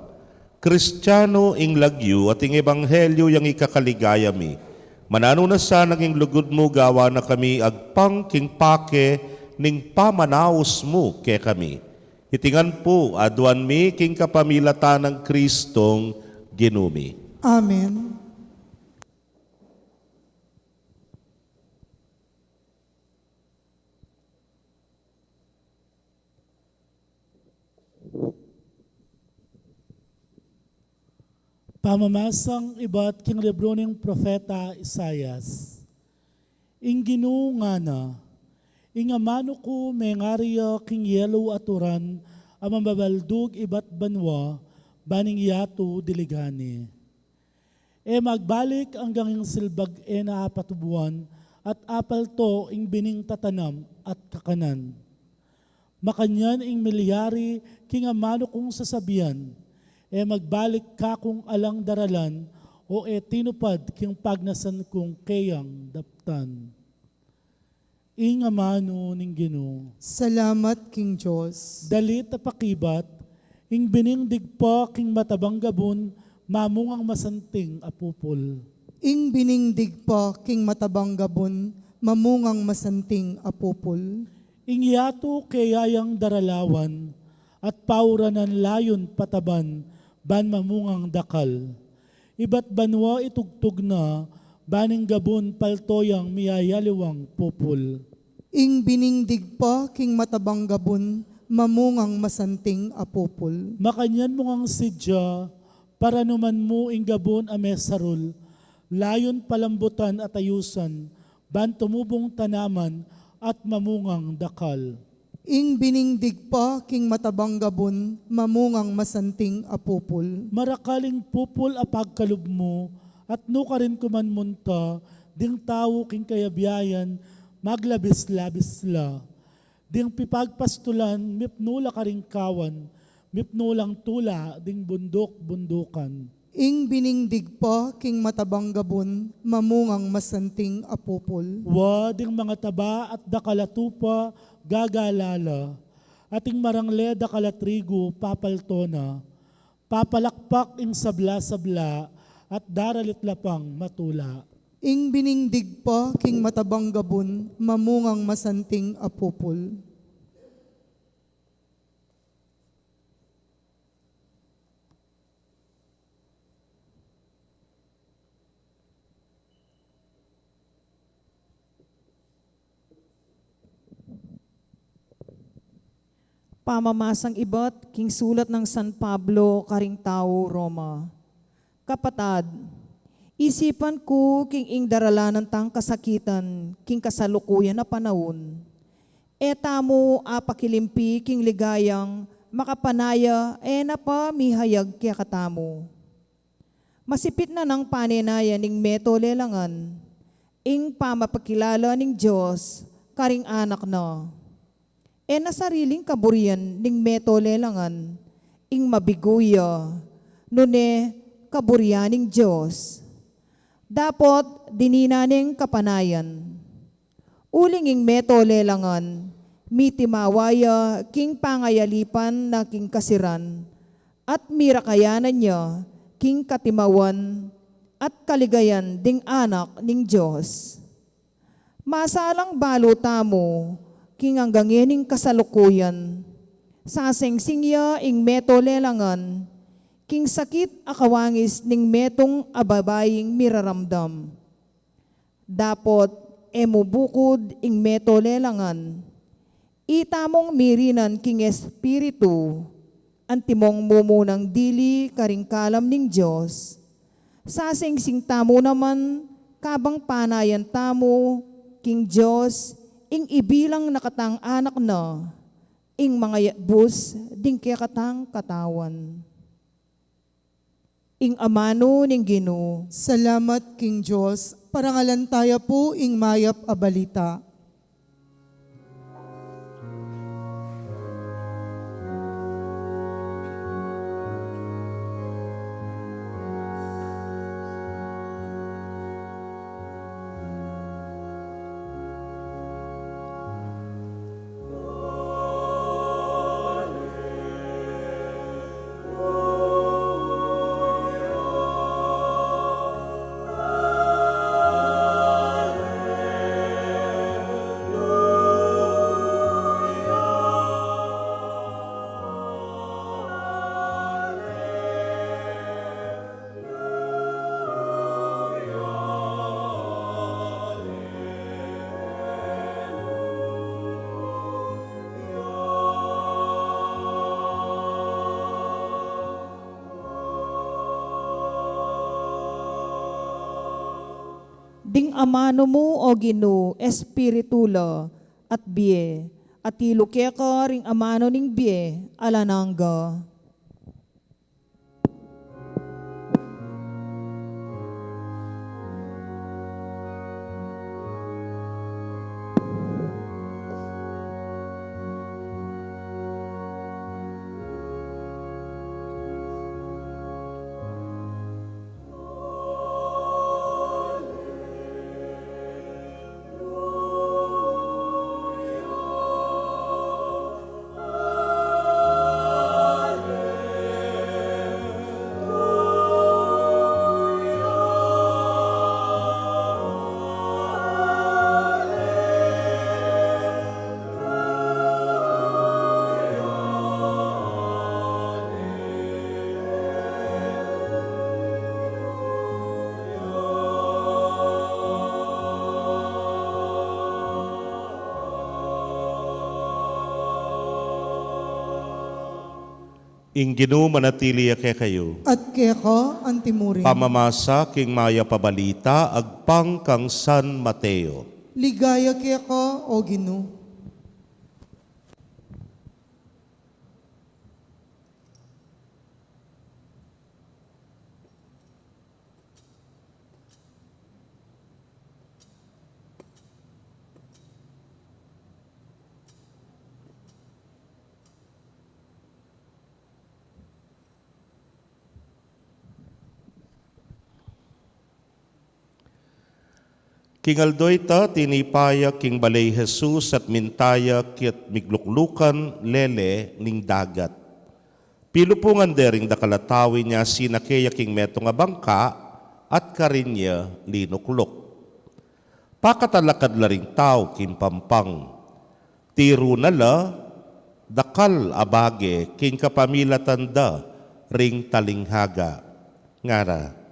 Kristiano ing lagyu at ing ebanghelyu yang ikakaligaya mi. Mananu na sanang ing lugud mu gawan na kami agpang king pake ning pamanaus mu kekami. Iti ngan pu aduan mi king kapamilatan nang Kristong Ginu mi. Amen. Pamamasang ibat king libru ning propeta Isaias. Ing Ginu ngana, ing amanu ku mengari ya king yelu at uran a mamabaldug ibat banua, ban ing yatu diligan ne. E magbalik anggang ing silbag e na apatubuan, at apalto ing bining tatanam at kakanan. Makanyan ing milyari king amanu kung sasabian, e magbalik kakung alang daralan, o e tinupad king pagnasan kung keyang daptan. Ing amanu ning Ginu. Salamat king Dios. Dalit a pakibat, ing bining digpa king matabang gabun, mamungang masanting a pupul. Ing bining digpa king matabang gabun, mamungang masanting a pupul. Ing yatu keya yang daralawan, at pauranan layun pataban, ban mamungang dakal. Ibat banua itugtug na, ban ing gabun palto yang miyayaliwang pupul. Ing bining digpa king matabang gabun, mamungang masanting a pupul. Makanyan mu ngang sidya, paranuman mu ing gabun a mesarul, layun palambutan at ayusan, ban tumubung tanaman at mamungang dakal. Ing bining digpa king matabang gabun, mamungang masanting a pupul. Marakal ing pupul a pagkalub mu, at nukarin ku man munta, ding tau king kayabiayan, maglabis-labis la. Ding pipagpastulan, mipnu la karing kawan, mipnu lang tula ding bunduk-bundukan. Ing bining digpa king matabang gabun, mamungang masanting a pupul. Wa ding mangataba at dakal a tupa, gagala la, at ing marangle dakal a trigu, papalto na. Papalakpak ing sabla-sabla, at daralit la pang matula. Ing bining digpa king matabang gabun, mamungang masanting a pupul. Pamamasang ibat king sulat nang San Pablo karing tau Roma. Kapatad, isipan ku king ing daralanan tang kasakitan king kasalukuyan a panaun, e tamu apakilimpi king ligayang makapanaya e na pa mihayag kekatamu. Masipit na nang panenayan ning meto lelangan, ing pamapakilala ning Dios karing anak na. E na sariling kaburian ning meto lelangan ing mabigu ya, nune kaburian ning Dios. Dapot dinina neng kapanayan. Uling ing meto lelangan, mitimawa ya king pangayalipan na king kasiran, at mirakayanan ya king katimawan at kaligayan ding anak ning Dios. Masalang balu tamu king anggang ngening kasalukuyan, sasengsing ya ing meto lelangan king sakit a kawangis ning metung a babaing miraramdam. Dapot e mu bukud ing meto lelangan, itamung mirinan king Espiritu, antimong mumunang dili karing kalam ning Dios. Sasengsing tamu naman kabang panayan tamu king Dios ing ibilang na katang anak na, ing mangayabus ding kekatang katawan. Ing amanu ning Ginu. Salamat king Dios. Parangalan taya pu ing mayap a balita. Ding amanu mu, o Ginu, espiritu la at bie, atilu keka ring amanu ning bie alang angga. Ing Ginu manatili ya kekayu. At keka antimurin. Pamamasa king mayap a balita agpang kang San Mateo. Ligaya keka, o Ginu. King aldo ita, tinipa ya king bale i Jesus at minta ya kaya't migluklukan lele ning dagat. Pilupungan de ring dakal a tau inya sinake ya king metung a bangka at karin ya linukluk. Pakatalakad la ring tau king pampang. Tiru na la dakal a bage king kapamilatan da ring talinghaga. Ngara,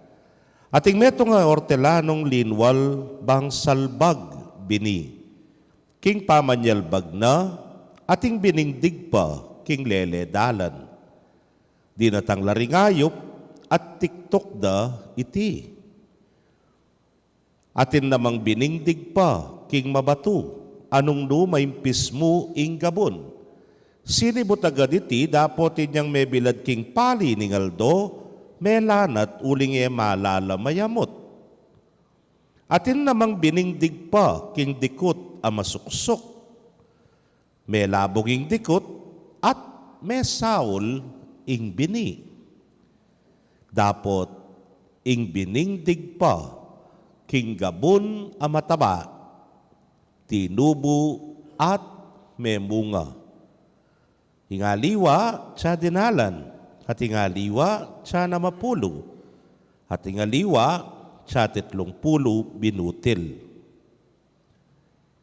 ating metung a ortelanung linwal bang salbag bini. King pamanyalbag na, ating bining digpa king lele dalan. Dinatang la ring ayup at tiktuk da iti. Atin namang bining digpa king mabatu, anung nu maimpis mu ing gabun. Sinibut agad iti dapot inyang mebilad king pali ning aldo, melanat uling e malala mayamut. Atin namang bining digpa king dikut a masuksuk. Melabung ing dikut at mesaul ing bini. Dapot ing bining digpa king gabun a mataba, tinubu at memunga. Ing aliwa, tsa dinalan, at ing aliwa, tsa namapulu, at ing aliwa, tsa titlung pulu binutil.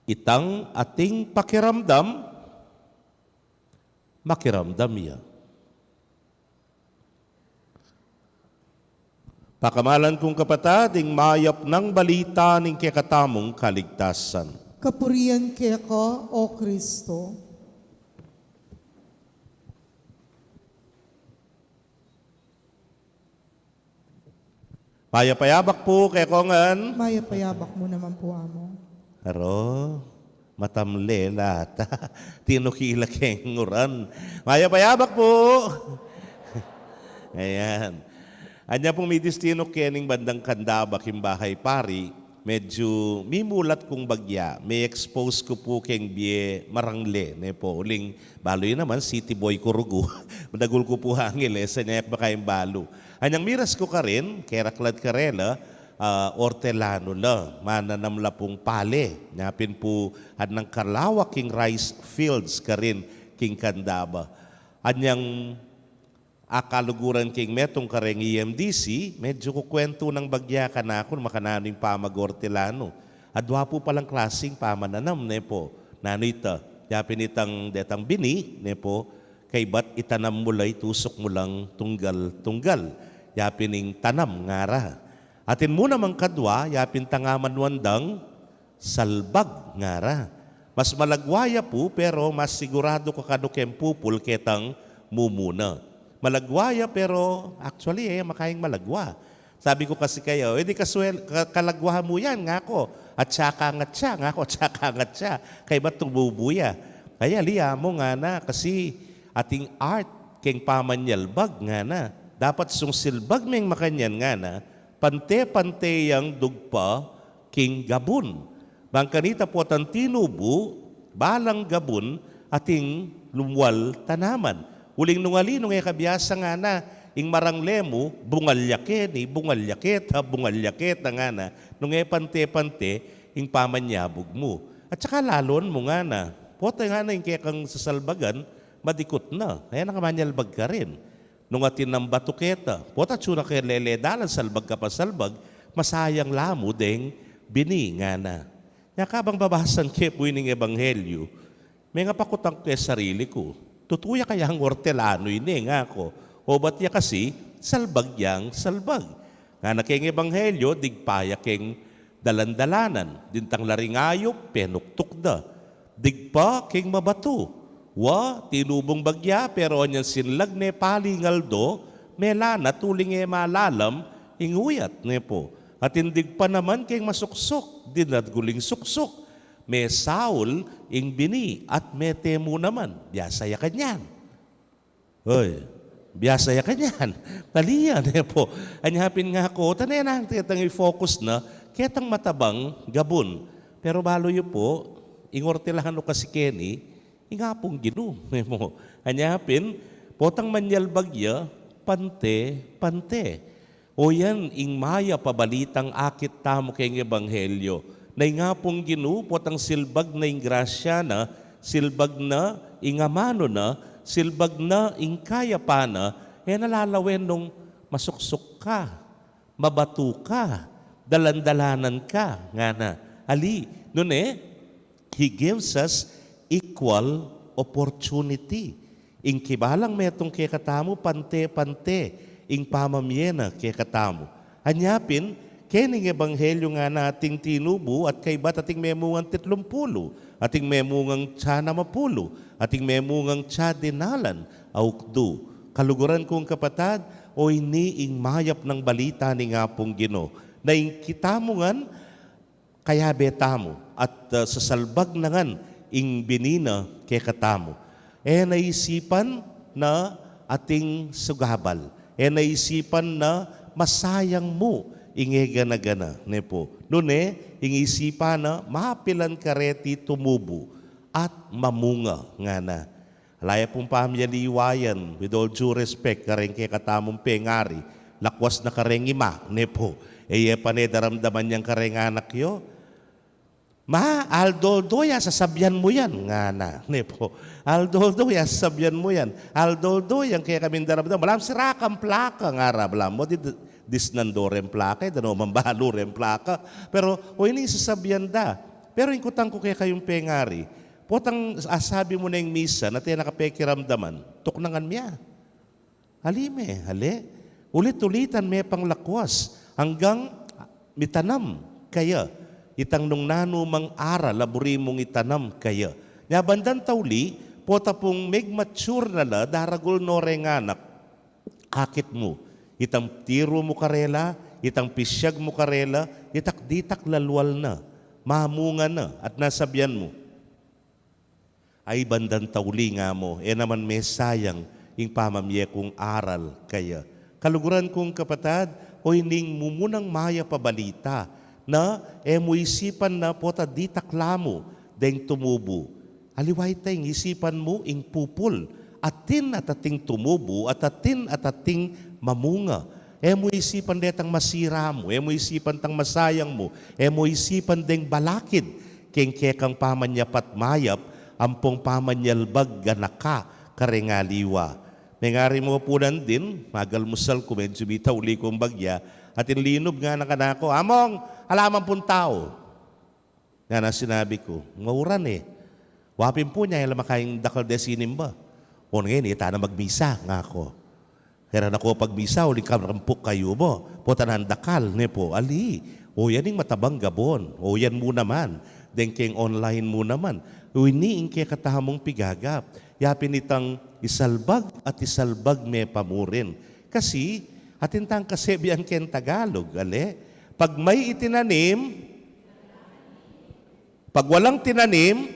Itang ating pakiramdam, makiramdam ya. Pakamalan kung kapatad, ing mayap nang balita ning kekatamung kaligtasan. Kapurian keka, O Kristo. Mayap a yabak pu kekongan. Mayap a yabak mu naman pu, Among. Aro, matamle la ata. Tinukila keng uran. Mayap a yabak pu. Ayan. Anya pung midistinuk kening bandang Candaba king bahay pari, medyu mimulat kung bagya, me-expose ku pu keng bie marangle, ne po. Uling balu yu naman, city boy ku rugu. Madagul ku pu angil e, sanya yak baka ing balu. Anyang miras ku karin, keraklad karela, ah, ortelanu la, mananam la pung pale. Nya pin pu, adnang kalawak king rice fields karin king Candaba. Anyang akaluguran king metung kareng E M D C, medyu kukwentu nang bagya kanakun makananu ing pamag-ortelanu. Adwa pu palang klasing pamananam, ne po. Nanu ita? Ya pin itang detang bini, ne po, kaybat itanam mu la, itusuk mu lang tunggal-tunggal. Ya pin ing tanam ngara. Atin mu namang kadwa, ya pin tangaman wandang salbag ngara. Mas malagwa ya pu, pero mas siguradu ka kanu keng pupul ketang mumuna. Malagwa ya, pero actually, e ya makaing malagwa. Sabi ku kasi kaya, "E di kaswel-, ka-, kalagwa mu yan," ngaku. "At saka ngat siya," ngaku, "at saka ngat siya." Kaybat tumubu ya. Kaya ali mu ngana, kasi ating art keng pamanyalbag ngana. Dapat sung silbag meng makanyan ngana, pante-pante yang dugpa king gabun. Bang kanita potang tinubu, balang gabun ating lumwal tanaman. Uling nung ali, nung e ka biasa ngana, ing marangle mu, bungal ya keni, bungal ya keta, bungal ya keta ngana, nung e pante-pante ing pamanyabug mu. At saka lalon mu ngana, pota ngana ing kekang sasalbagan, madikut na, e na ka manyalbag karin. Nung atin nang batu keta, pota atsu na ke lele dalan, salbag ka pa salbag, masayang la mu deng bini ngana. Nya kabang babasan ke pu ining ebanghelyu, mengapakutang ku ke sarili ku, "Tutu ya kayang ortelanu ini?" ngaku. "Obat ya kasi salbag yang salbag." Ngana keng ebanghelyu, digpa ya keng dalan-dalanan, dintang la ring ayup, penuktuk da. Digpa keng mabatu. Wa, tinubung bagya, pero anyang sinlag ne paling aldo, melanat uling e malalam ing uyat ne pu. Atin digpa naman keng masuksuk, dinagul ing suksuk, mesaul ing bini at mete mu naman. Biasa ya kanyan. Oy, biasa ya kanyan. Talian, e pu. Anya pin ngaku, tane nang tetang i-focus na ketang matabang gabun. Pero balu yu pu, ing ortelanu kasi keni, ing Apung Ginu, e pu. Anya pin, potang manyalbag ya, pante-pante. O yan ing mayap a balitang akit tamu keng ebanghelyu, na ing Apung Ginu potang silbag na ing grasya na, silbag na ing amanu na, silbag na ing kayapan na, e na lalawen nung masuksuk ka, mabatu ka, dalan-dalanan ka, ngana. Ali, nune, He gives us equal opportunity. Ing kibalang metung kekatamu, pante-pante ing pamamie na kekatamu. Anya pin, kening ebanghelyu ngana ating tinubu at kaybat ating memungang titlumpulu, ating memungang tsanamapulu, ating memungang tsa dinalan a ukdu. Kaluguran kung kapatad, o ini ing mayap nang balita ning Apung Ginu, na ing kitamu ngan, kayabe tamu, at, ah, sasalbag na ngan ing bini na kekatamu. E na isipan na ating sugabal. E na isipan na masayang mu ing e gana-gana, ne pu. Nune, ing isipan na mapilan kareti tumubu at mamunga ngana. Ala ya pung pamyaliwa yan, with all due respect, kareng kekatamung pengari, lakwas na kareng ima, ne pu. E ye pa ne daramdaman yang kareng anak yu. Ma, aldo-aldo ya sasabian mu yan, ngana, ne pu. Aldo-aldo ya sasabian mu yan. Aldo-aldo yang kekaming daramdaman. Balamu sira kang plaka, ngara, balamu di, disnan do reng plaka, e da no man balu reng plaka. Pero, o ini sasabian da. Pero ing kutang ku kekayung pengari, potang asabi mu neng misa, na te na ka pekiramdaman, tuknangan me ya. Ali me, ali. Ulit-ulitan me pang lakwas, anggang mitanam kaya itang nung nanu mang aral a buri mung itanam kaya. Nya bandang tauli, pota pung meg-mature na la, daragul no reng anak, akit mu, itang tiru mu karela, itang pisyag mu karela, ditak-ditak lalwal na, mamunga na, at nasabian mu, "Ay, bandang tauli," nga mu, "e naman mesayang ing pamamie kung aral kaya." Kaluguran kung kapatad, o ining mumunang mayap a balita, na e mu isipan na pota ditak la mu deng tumubu. Aliwa ita ing isipan mu ing pupul, atin at ating tumubu, at atin at ating mamunga. E mu isipan detang masira mu, e mu isipan tang masayang mu, e mu isipan deng balakid keng kekang pamanyapat mayap, ampong pamanyalbag ganaka kareng aliwa. Mengari mu pu nandin, magalmusal ku, medyu mitauli kung bagya, atin linub ngana kanaku, "Among, ala man pung tau?" Ngana sinabi ku, "Mauran e." "Wa pin pu, nya e la makaing dakal de sinimba." "O ngeni, e ta na magmisa," ngaku. "Kera na ko pagmisa, uling karampuk kayu mu. Pota nang dakal," ne pu. Ali, o yan ing matabang gabun, o yan mu naman, deng keng online mu naman. O ini ing kekatamung pigagap. Ya pin itang isalbag at isalbag me pa murin. Kasi, Atin tang kasebian keng Tagalog, ale? Pag may itinanim, pag walang tinanim,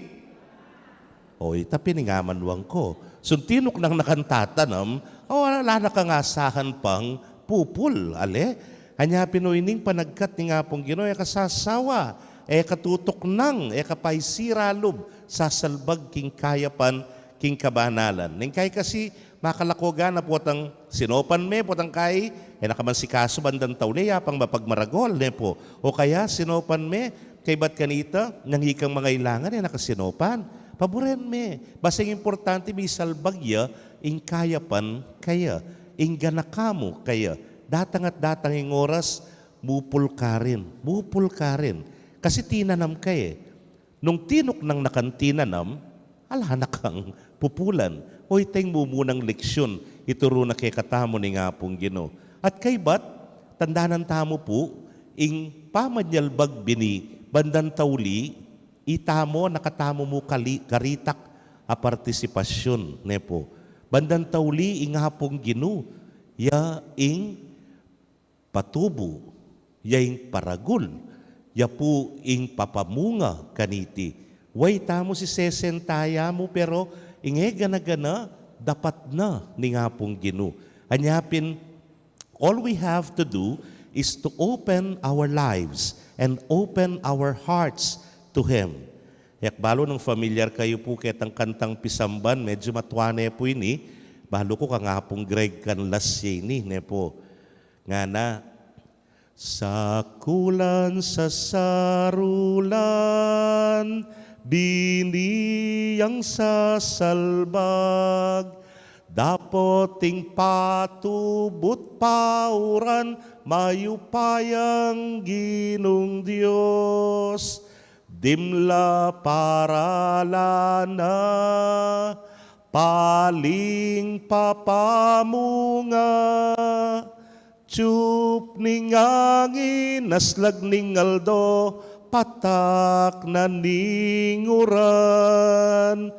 o, ita pin ing amanuan ku. Nung tinuknang na kang tatanam, o, ala na kang asahan pang pupul, ale? Anya pin o ining panagkat ning Apung Ginu, e ka sasawa, e ka tutuknang, e ka paisira lub, sasalbag king kayapan, king kabanalan. Neng kai kasi, makalako gana potang sinopan me, potang kai, e na ka man sikasu bandang tauli, ya pang mapagmaragul, ne pu. O kaya, sinopan me, kaybat kanita, nung ikang mangailangan, e na ka sinopan. Paburen me. Basta ing importante, misalbag ya, ing kayapan kaya, ing ganaka mu kaya. Datang at datang ing oras, mupul ka rin, mupul ka rin. Kasi tinanam ka e. Nung tinuknang na kang tinanam, ala na kang pupulan. O, ita ing mumunang leksyun, ituru na kekatamu ning Apung Ginu. At kaybat, tandanan tamu pu, ing pamanyalbag bini, bandang tauli, itamu, na katamu mu kali-, karitak a partisipasyun, ne pu. Bandang tauli, ing Apung Ginu, ya ing patubu, ya ing paragul, ya pu ing papamunga kaniti. Way tamu sisesen tayamu, pero ing e gana-gana, dapat na ning Apung Ginu. Anya pin, all we have to do is to open our lives and open our hearts to Him. E ku balu nung familiar kayu pu ketang kantang pisamban, medyu matua ne pu ini, balu ku kang Apung Greg Canlas ya ini, ne pu. Ngana, sakulan sasarulan, bini yang sasalbag, dapot ing patubut pauran, mayupayang Ginung Dios, dimla paralan na, paling papamunga, tsup ning angin, aslag ning aldo, patak na ning uran.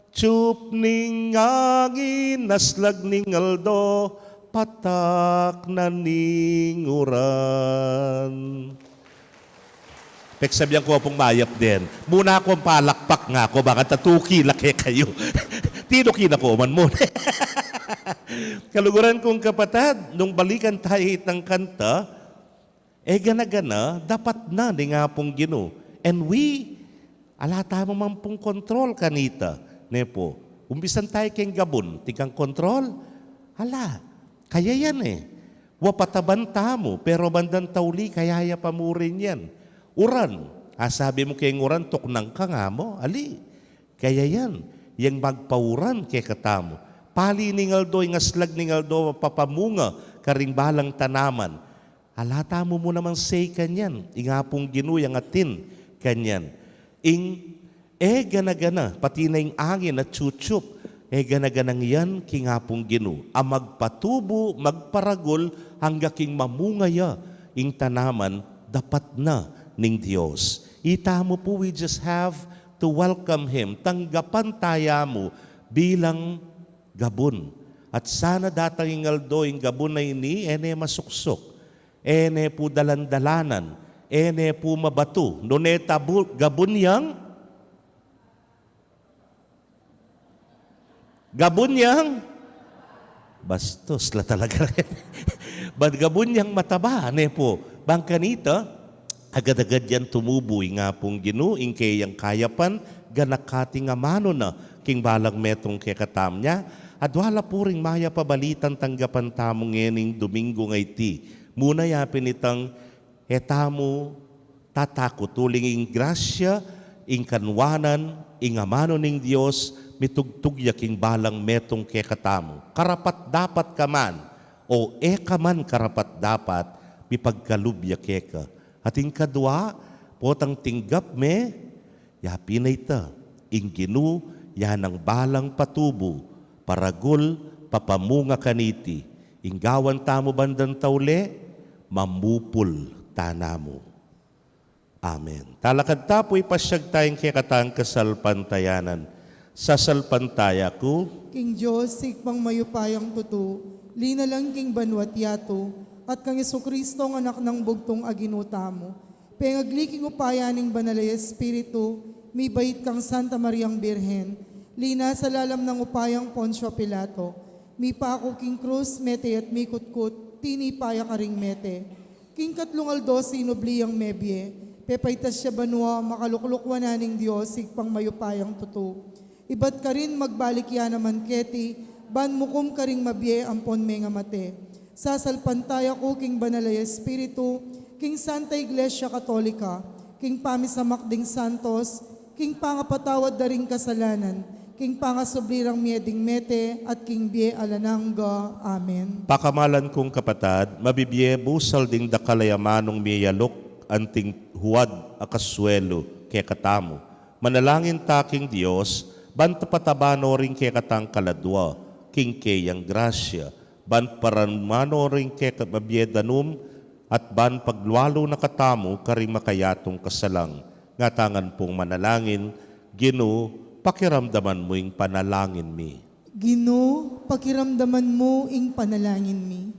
Tsup ning angin, aslag ning aldo, patak na ning uran. Peksabian ku pung mayap den. Muna kung palakpak nga ku, baka tatuki la kekayu. Tinuki na ku man muna. Kaluguran kung kapatad, nung balikan tayu itang kanta, e gana-gana, dapat na ning Apung Ginu. And we, ala tamu man pung kontrol kanita, ne pu. Umpisan tayu keng gabun, atin kang kontrol? Ala, kaya yan e. Wa pataban tamu, pero bandang tauli, kaya ya pa mu rin yan. Uran, a sabi mu keng uran, tuknang ka nga mu, ali. Kaya yan, yang magpauran kekatamu. Pali ning aldo, ing aslag ning aldo, papamunga karing balang tanaman. Ala tamu mu naman say kanyan, ing Apung Ginu yang atin kanyan. Ing e gana-gana, pati na ing angin at tsup-tsup, e gana-ganang yan king Apung Ginu. A magpatubu, magparagul, angga king mamunga ya ing tanaman, dapat na ning Dios. Itamu pu, we just have to welcome Him. Tanggapan tayamu bilang gabun. At sana datang ing aldo, ing gabun a ini, e ne masuksuk. E ne pu dalan-dalanan, e ne pu mabatu. Nune tabu, gabun yang, gabun yang, bastos la talaga. Bat gabun yang mataba, ne pu. Bang kanita, agad-agad yang tumubu ing Apung Ginu, ing keyang kayapan, ganaka atin amanu na, king balang metung kekatamu. Nya, adwa la pu ring mayap a balitang tanggapan tamu ngening Domingo a iti. Muna ya pin itang e tamu tatakut, uling ing grasya, ing kanwanan, ing amanu ning Dios, mitugtug ya king balang metung kekatamu. Karapat-dapat ka man, o e ka man karapat-dapat, mipagkalub ya keka. At ing kadwa, potang tinggap me, ya pin a ita, ing Ginu, ya nang balang patubu, paragul, papamunga kaniti, ing gawan tamu bandang tauli, mamupul tana mu. Amen. Talakad ta pu, ipasyag taya ing kekatang kasalpantayanan. Sasalpantaya ku king Dios, Ibpang mayupayang tutu, Linalang king banua't yatu, at kang Jesucristo, ang Anak nang bugtung a Ginu tamu. Pengagli king upaya ning Banal a Espiritu, mibait kang Santa Mariang Birhen, linasa lalam nang upayang Poncio Pilato, mipaku king krus, mete at mikutkut, tinipa ya karing mete. King katlung aldo sinubli yang mebie, pepaitas ya banua, makalukluk wanan ning Dios, Ibpang mayupayang tutu. Ibat karin magbalik ya naman keti, ban mukum karing mabie ampon mengamate. Sasalpantaya ku king Banal a Espiritu, king Santa Iglesia Katolika, king pamisamak ding santos, king pangapatawad da ring kasalanan, king pangasubli rang mie ding mete, at king bie alang angga. Amen. Pakamalan kung kapatad, mabibie busal ding dakal a amanung miyaluk anting huad a kasuelu kekatamu. Manalangin ta king Dios, ban tapataban no ring kekatang kaladua, king keyang grasya, ban paranuman no ring keka mabie danum, at ban paglualu na katamu karing makayatung kasalang. Ngatangan pung manalangin, Ginu, pakiramdaman mu ing panalangin mi. Ginu, pakiramdaman mu ing panalangin mi.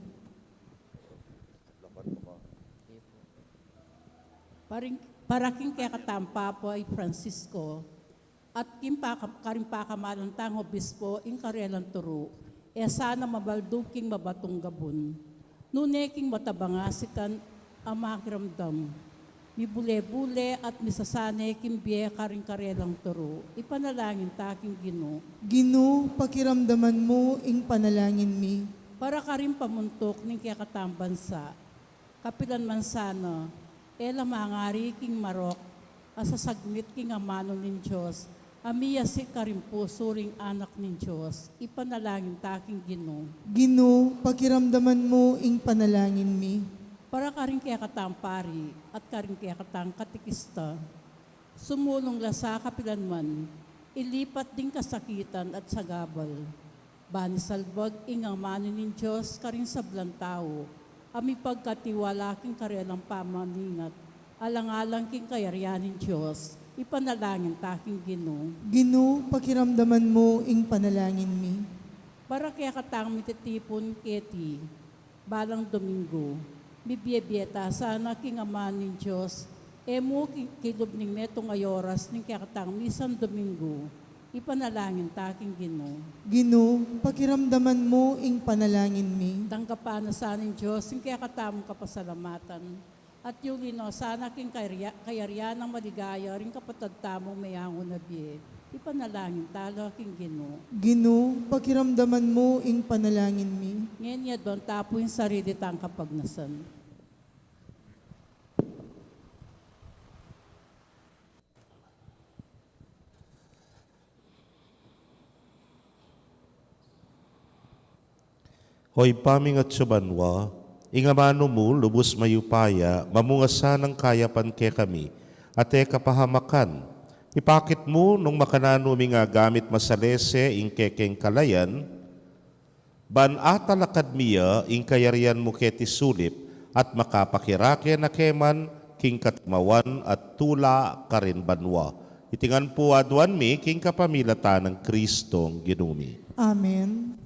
Paring, para king kekatang Papa i Francisco, at king paka-, karing pakamalan tang obispo, ing karelang turu, e sana mabaldug king mabatung gabun. Nune king matabang asikan a makiramdam, mibule-bule at misasane king bie karing karelang turu, ipanalangin ta king Ginu. Ginu, pakiramdaman mu ing panalangin mi. Para karing pamuntuk ning kekatang bansa, kapilan man sana, e la mangari king marok, a sasagmit king amanu ning Dios, a miyasi karing pusu ring anak ning Dios, ipanalangin ta king Ginu. Ginu, pakiramdaman mu ing panalangin mi. Para karing kekatang pari, at karing kekatang katikista, sumulung la sa kapilan man, ilipat ding kasakitan at sagabal. Ban isalbag ing amanu ning Dios karing sablang tau, a mipagkatiwala king karelang pamaningat, alang-alang king kayarian ning Dios, ipanalangin ta king Ginu. Ginu, pakiramdaman mu ing panalangin mi. Para kekatang mititipun keti, balang Domingo, mibie-bie ta sana king amanu ning Dios, e mu ki-, kilub ning metung a oras ning kekatang misang Domingo, ipanalangin ta king Ginu. Ginu, pakiramdaman mu ing panalangin mi. Tanggapan na sa ning Dios ing kekatamung kapasalamatan, at yuli no sana king kayari-, kayarian nang maligaya ring kapatad tamung meyangu na bie, ipanalangin ta la king Ginu. Ginu, pakiramdaman mu ing panalangin mi. Ngeni aduan ta pu ing sarili tang kapagnasan. O Ibpa ming atsu banua, ing amanu mu lubus mayupaya, mamunga sanang kayapan kekami, at e kapahamakan. Ipakit mu nung makananu ming agamit masalese ing kekeng kalayan, ban atalakad mi ya ing kayarian mu keti sulip, at makapakirake na ke man king katimawan at tula karin banua. Iti ngan pu aduan mi king kapamilatan nang Kristong Ginu mi. Amen.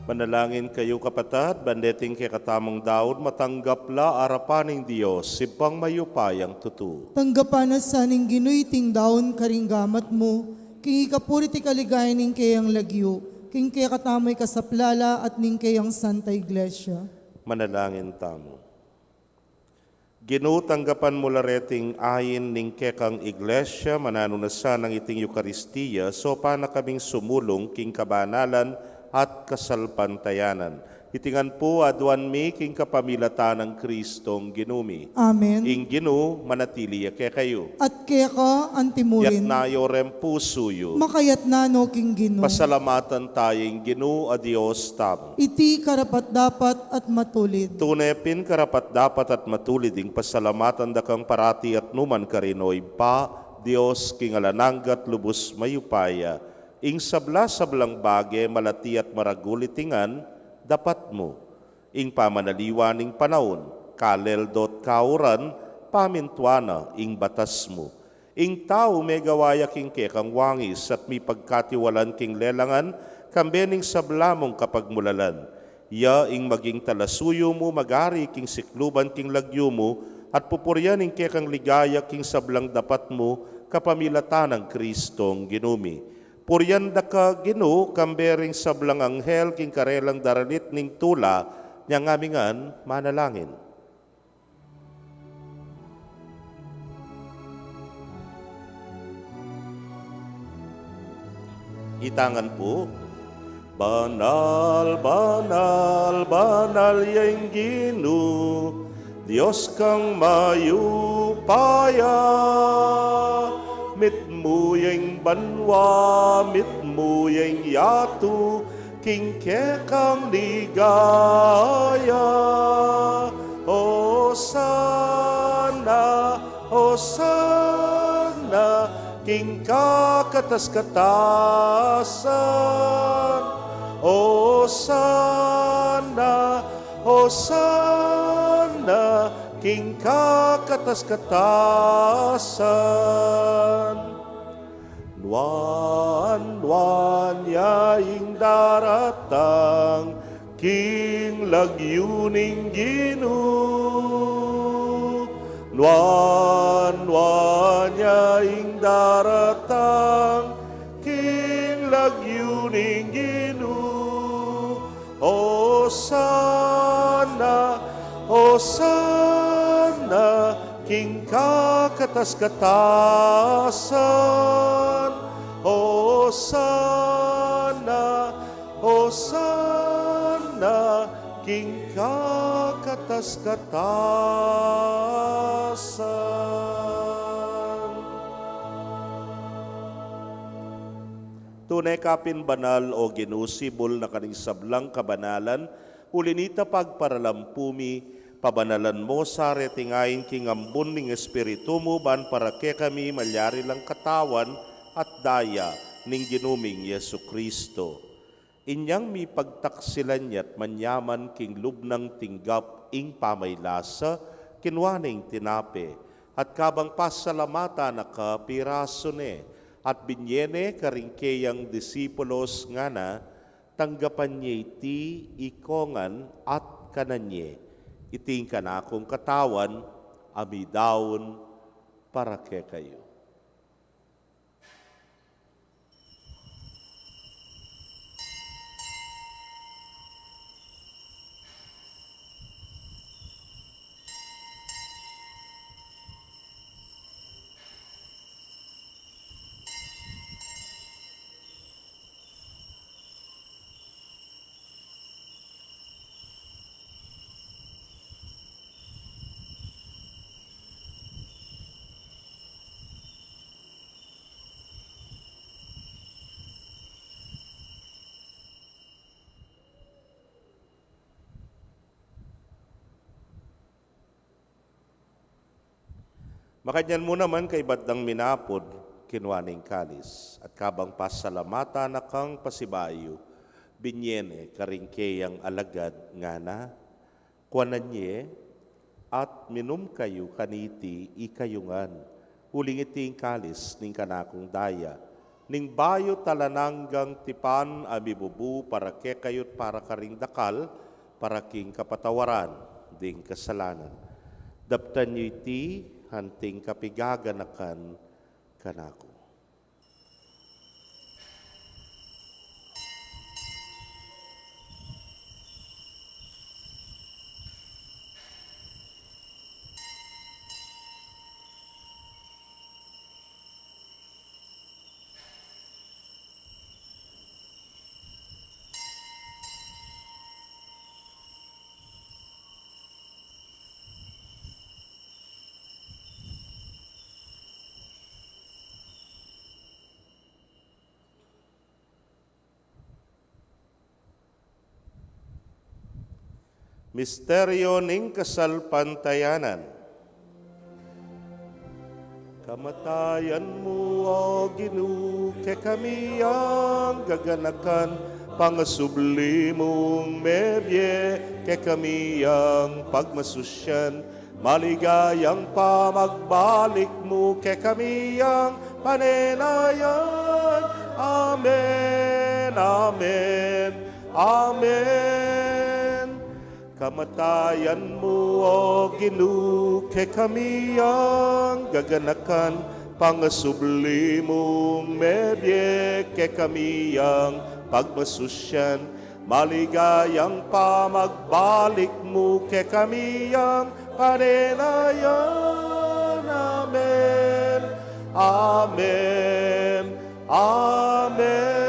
Manalangin kayu, kapatad, ban deting kekatamung daun matanggap la arapan ning Dios, Ibpang mayupayang tutu. Tanggapan na sa ning Ginu iting daun karing gamat mu, king ikapuri at ikaligaya ning keyang lagyu, king kekatamung kasaplalan at ning keyang Santa Iglesia. Manalangin tamu. Ginu, tanggapan mu la reting ain ning kekang Iglesia, mananu na sanang iting Eukaristia, saupan na kaming sumulung king kabanalan at kasalpantayanan. Iti ngan pu aduan mi king kapamilatan nang Kristong Ginu mi. Amen. Ing Ginu manatili ya kekayu. At keka antimurin. Yatna yu reng pusu yu. Makayatna no king Ginu. Pasalamatan taya ing Ginu a Dios tamu. Iti karapat-dapat at matulid. Tune pin karapat-dapat at matulid ing pasalamatan da kang parati at nukarin man, O Ibpa, Dios king alang angga at lubus mayupaya. Ing sabla-sablang bage, malati at maragul iti ngan dapat mu. Ing pamanaliwa ning panaun, kaleldo at kauran, pamintuan na ing batas mu. Ing tau megawa ya king kekang wangis at mipagkatiwalan king lelangan, kambe ning sabla mung kapagmulalan. Ya ing maging talasuyu mu, mag-ari king sikluban king lagyu mu, at pupurian ing kekang ligaya king sablang dapat mu, kapamilatan nang Kristong Ginu mi. Purian da ka, Ginu, kambe ring sablang anghel king karelang daralit ning tula, inyang ngan manalangin. Ita ngan pu. Banal, banal, banal ya ing Ginu, Dios kang mayupaya. Mitmu ya ing banua, mitmu ya ing yatu, king kekang ligaya. Osana, Osana, king kakatas-katasan. Osana, Osana, king kakatas-katasan. Nuan, nuan ya ing daratang king lagyu ning Ginu. Nuan, nuan ya ing daratang king lagyu ning Ginu. Osana, Osana, king kakatas-katasan. Osana, Osana, king kakatas-katasan. Tune ka pin banal, O Ginu, sibul na ka ning sablang kabanalan, uli na nita pagparalampu mi, pabanalan mu sa reting ain king ambun ning Espiritu mu, ban para kekami malyari lang katawan at daya ning Ginu ming Jesucristo. Inyang mipagtaksilan ya't manyaman king lub nang tinggap ing pamaylasa, kinua ne ing tinape, at kabang pasalamatan na ka, pirasu ne, at binye ne karing keyang disipulos ngana, tanggapan ye iti ikongan at kanan ye. Iti ing kanakung katawan, a midaun para kekayu. Makanyan mu naman, kaybat dang minapud, kinua ne ing kalis, at kabang pasalamatan na kang pasibayu, binye ne karing keyang alagad ngana, kuanan ye, at minum kayu kaniti ikayu ngan, uling iti ing kalis ning kanakung daya, Ning bayu't alang anggang tipan a mibubu para kekayu't para karing dakal, para king kapatawaran ding kasalanan. Daptan yu iti anting kapigaganakan kanaku. Misteryo ning kasalpantayanan. Kamatayan mu, o Ginu, kekami yang gaganakan, pangasubli mung mebie, kekami yang pagmasusyan, maligayang pamagbalik mu kekami yang panenayan. Amen, amen, amen. Kamatayan mu, o Ginu, kekami yang gaganakan, pangasubli mung mebie, kekami yang pagmasusyan, maligayang pamagbalik mu kekami yang panenayan. Amen. Amen. Amen.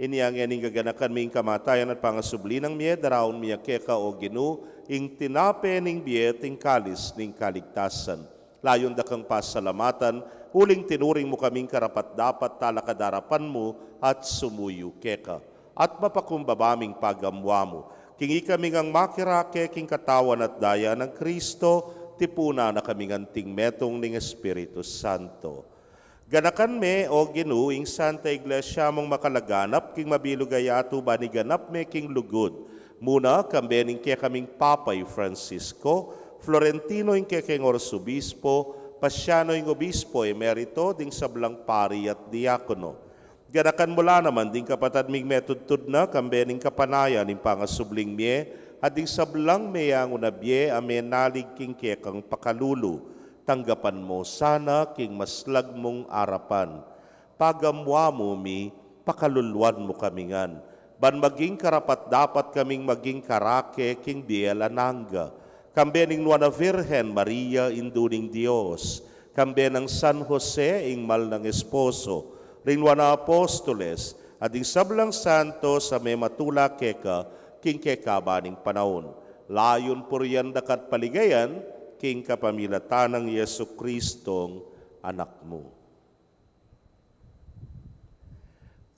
Inya ngening gaganakan mi ing kamatayan at pangasubli nang mie, daraun mi keka, o Ginu, ing tinape ning bie at ing kalis ning kaligtasan. Layun da kang pasalamatan, uling tinuring mu kaming karapat-dapat talakad arapan mu at sumuyu keka. At mapakumbaba ming pagamuan mu, king ikami ngang makirake king katawan at daya nang Kristo, tipunan na kaming anting metung ning Espiritu Santo. Ganakan me, o Ginu, ing Santa Iglesia mung makalaganap king mabilug a yatu, ban iganap me king lugud mu na, kambe ning kekaming Papa i Francisco, Florentino ing kekeng Arsobispo, Pasiano ing Obispo Emerito, ding sablang pari at diakono. Ganakan mu la naman ding kapatad ming metudtud na, kambe ning kapanayan ning pangasubling mie, at ding sablang meyangu na bie a menalig king kekang pakalulu. Tanggapan mu sana king maslag mung arapan. Pagamuan mu mi, pakaluluan mu kami ngan, ban maging karapat-dapat kaming maging karake king bie alang angga, kambe ning Nuan a Virgen Maria, Indu ning Dios, kambe nang San Jose, ing mal nang esposo, ring Nuan a Apostoles, at ding sablang santos a mematula keka king kekaban ning panaun. Layun purian da ka't paligayan, king kapamilatan nang Jesucristong Anak mu.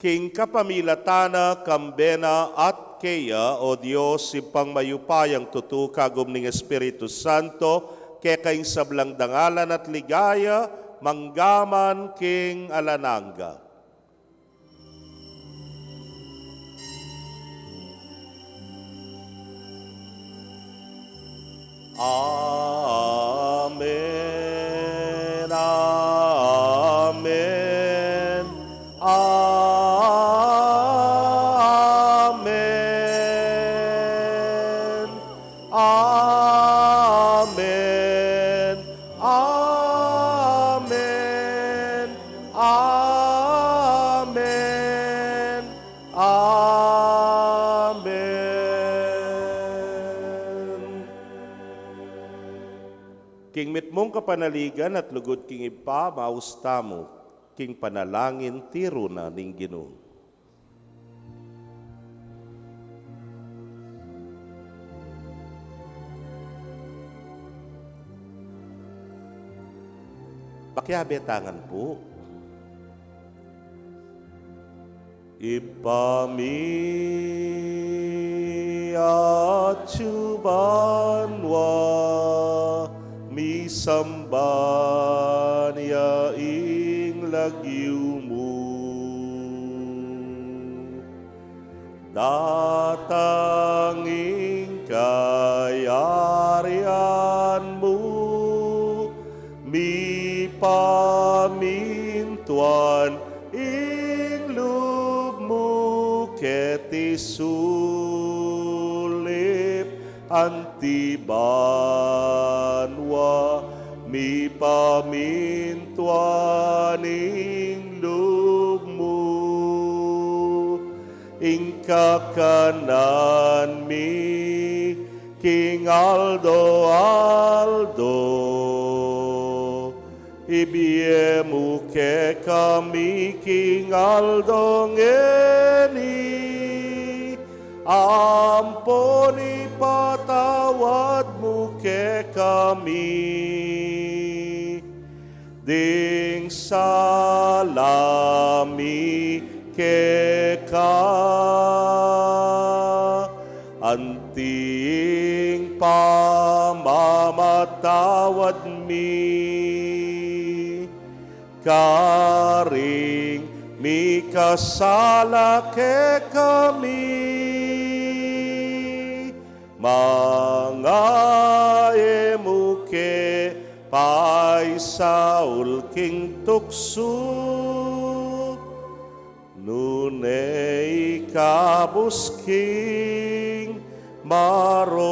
King kapamilatan na, kambe na, at keya, o Dios, Ibpang mayupayang tutu, kagum ning Espiritu Santo, keka ing sablang dangalan at ligaya, mangga man king alang angga. Amen, amen, amen, amen, amen, amen. Amen. King mitmung kapanaligan at lugud king Ibpa, maus tamu king panalangin tiru na ning Ginu. Pakiabe ta ngan pu. Ibpa mi, atsu ka banua, misamban ya ing lagyu mu. Datang ing kayarian mu, mi Pamintuan ing lub mu keti sulip anti banua, mipamintuan ing lub mu. Ing kakanan mi king aldo-aldo, ibie mu kekami king aldo ngeni, ampon ipatawad mu kekami ding sala mi keka, anti ing pamamatawad mi karing mikasala kekami. Manga e mu ke paisaul king tuksu, nune ikabus king marok.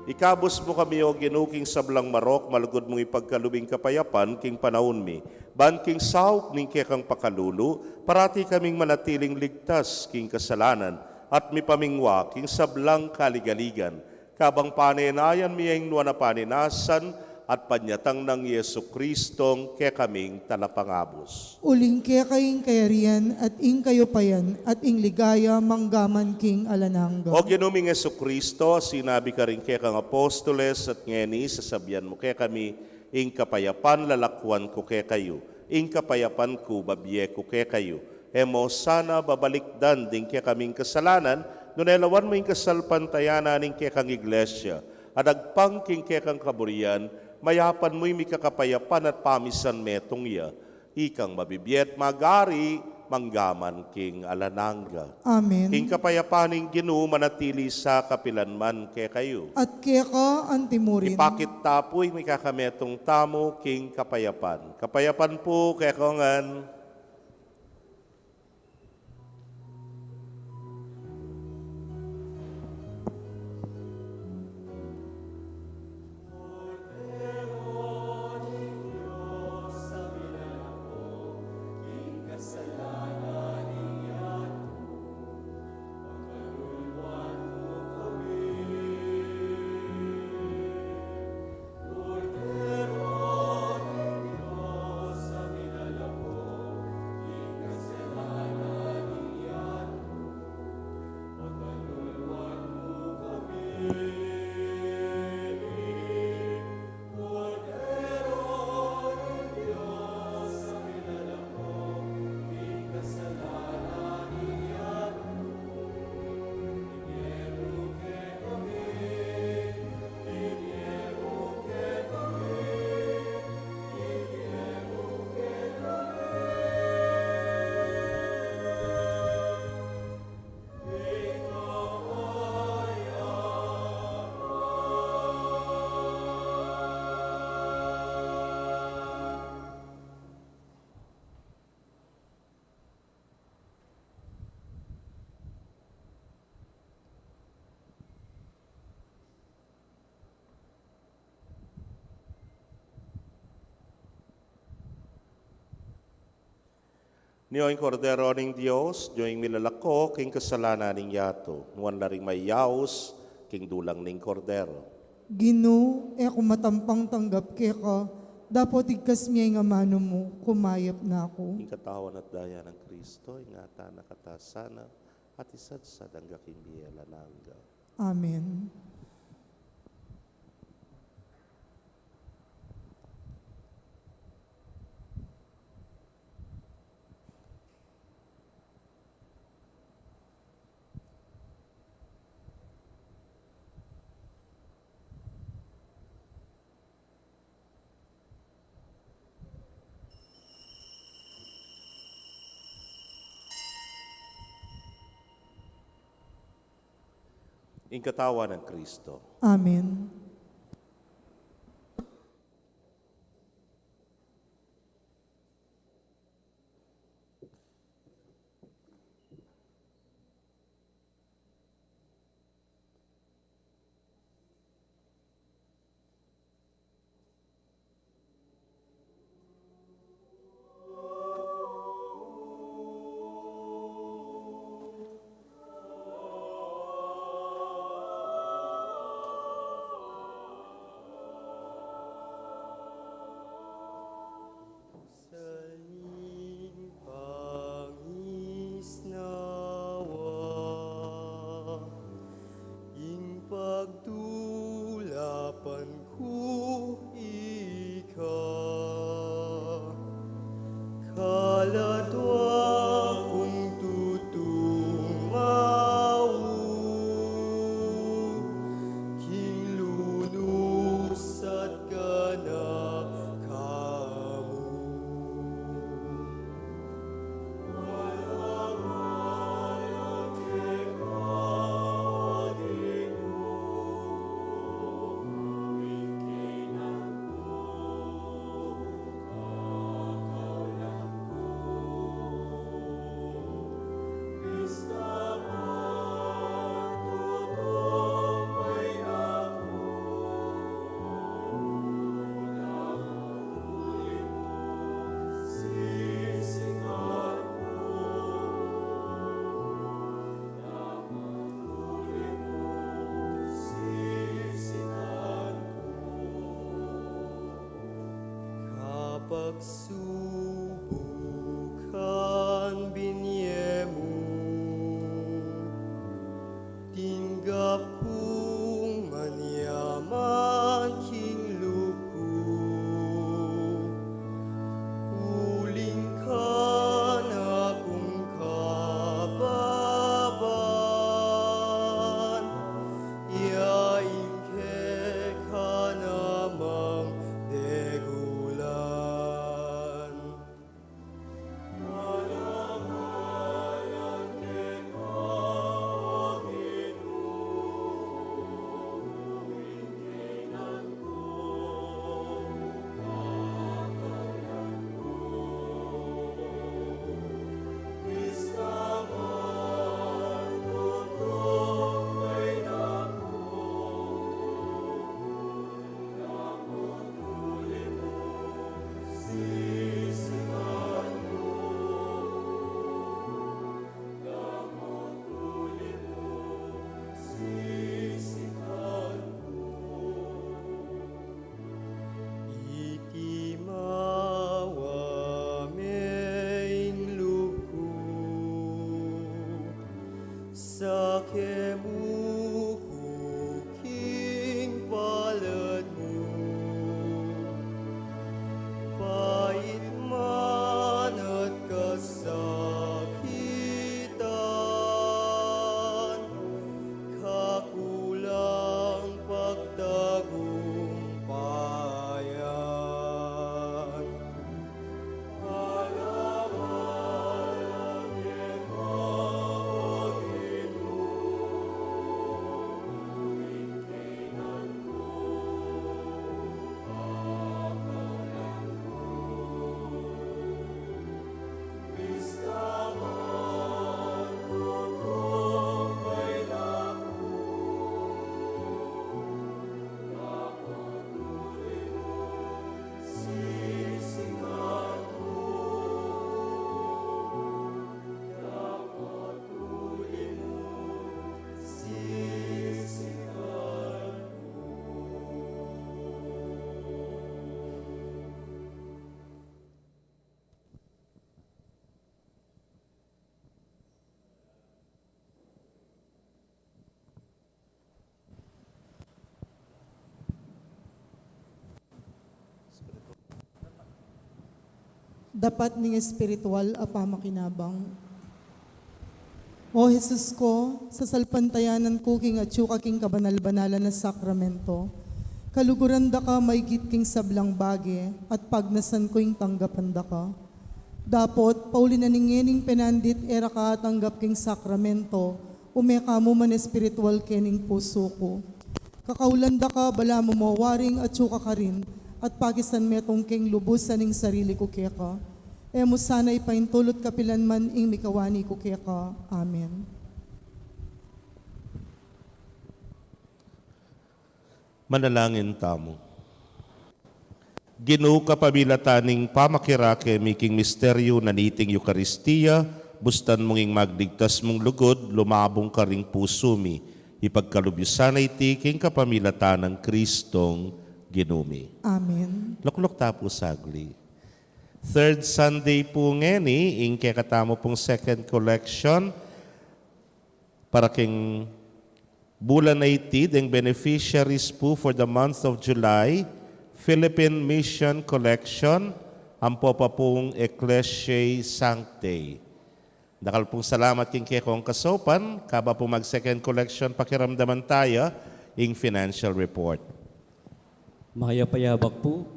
Ikabus mu kami, O Ginu, king sablang marok, malugud mung ipagkalub ing kapayapan king panaun mi. Ban king saup ning kekang pakalulu, parati kaming manatiling ligtas king kasalanan at mipamingwa king sablang kaligaligan, kabang panenayan mi ing nuan a panenasan at panyatang nang Jesucristong kekaming Talapangabus. Uling keka ing kayarian at ing kayupayan at ing ligaya manggaman king alang angga. O Ginu ming Jesucristo, sinabi karing kekang apostoles at ngeni sasabian mu kekami, ing kapayapan lalakwan ku kekayu, ing kapayapan ku babie ku kekayu. E mu sana babalikdan ding kekaming kasalanan, nune lawan mu ing kasalpantayanan ning kekang Iglesia, at agpang king kekang kaburian, mayapan mu ing mikakapayapan at pamisan metung ya, ikang mabibie at mag-ari manggaman king alang angga. Amen. Ing kapayapan ning Ginu manatili sa kapilan man kekayu. At keka antimurin. Ipakit ta pu ing mikakametung tamu king kapayapan. Kapayapan pu kekongan. Nio ing Kordero ning Dios, nio ing milalako king kasalanan ning yatu. Nuan la ring mayaus king dulang ning Kordero. Ginu, e ku matampang tanggap keka, dapot igkas me ing amanu mu, kumayap na ku. Ing katawan at daya nang Kristo, ingatan na kata sana, at isadsad angga king bie alang angga. Amen. Ing katawan nang Kristo. Amen. na kamu. Kapagsubukan binye mu, tinggap kung manyaman king lub ku, uling kanakung kababan, ya ing keka namang degulan. Iti mawa me ing lub ku, sake mu ku king palad mu. Pait man at kasakitan, kakulang pagtagumpayan. Dapat ning espiritual a pamakinabang. O Jesus ko, sasalpantayanan ku king atyu ka king kabanal-banalan a sakramento. Kaluguran da ka maygit king sablang bage, at pagnasan ku ing tanggapan da ka. Dapot, pauli na ning ngening penandit e ra ka atanggap king sakramento, ume ka mu man espiritual kening pusu ku. Kakaulan da ka, balamu mo waring atyu ka karin, at pakisan metung keng lubus ing sarili ku keka. E mu sana ipaintulut kapilan man ing mikawani ku keka. Amen. Manalangin tamu. Ginu, kapamilatan ning pamakirake mi king misteryu na niting Eukaristia, bustan mung ing magligtas mung lugud lumabung karing pusu mi, ipagkalub yu sana iti king kapamilatan nang Kristong Ginu mi. Amen. Lukluk ta pu sagli. Third Sunday pu ngeni, ing kekatamu pung second collection, para king bulan a iti, deng beneficiaries pu for the month of July, Philippine Mission Collection, ampo pa pung Ecclesiae Sanctae. Dakal pung salamat king kekong kasaupan, kaba pu mag second collection, pakiramdaman taya ing financial report. Mayap a yabak pu.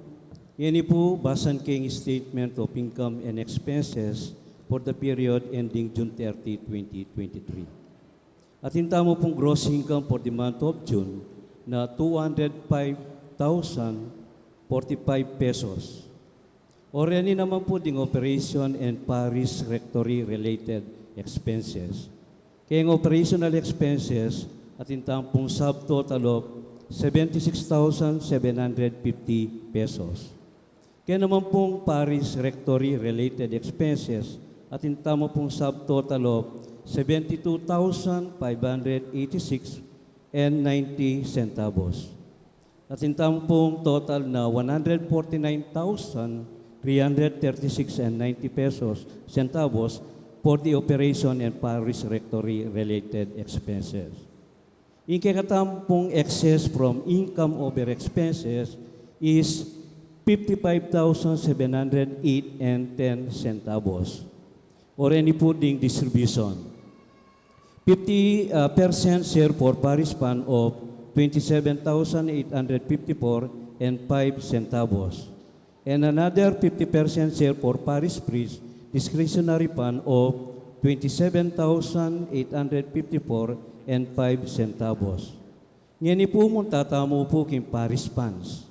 Ngeni pu, basan ke ing statement of income and expenses for the period ending June thirty, twenty twenty-three. Atin tamu pung gross income for the month of June na two hundred five thousand forty-five pesos. Oreni naman pu ding operation and parish rectory related expenses. Keng operational expenses, atin tamu pung subtotal of seventy-six thousand seven hundred fifty pesos. Keng naman pung parish rectory related expenses, atin tamu pung subtotal of seventy-two thousand five hundred eighty-six and ninety centavos. Atin tamu pung total na one hundred forty-nine thousand three hundred thirty-six and ninety pesos, centavos for the operation and parish rectory related expenses. Ing kekatamung excess from income over expenses is fifty-five thousand seven hundred eight and ten centavos. Oreni pu ding distribution. Fifty, uh, percent share for parish fund of twenty-seven thousand eight hundred fifty-four and five centavos. And another fifty percent share for parish priest discretionary fund of twenty-seven thousand eight hundred fifty-four and five centavos. Ngeni pu, munta tamu pu king parish funds.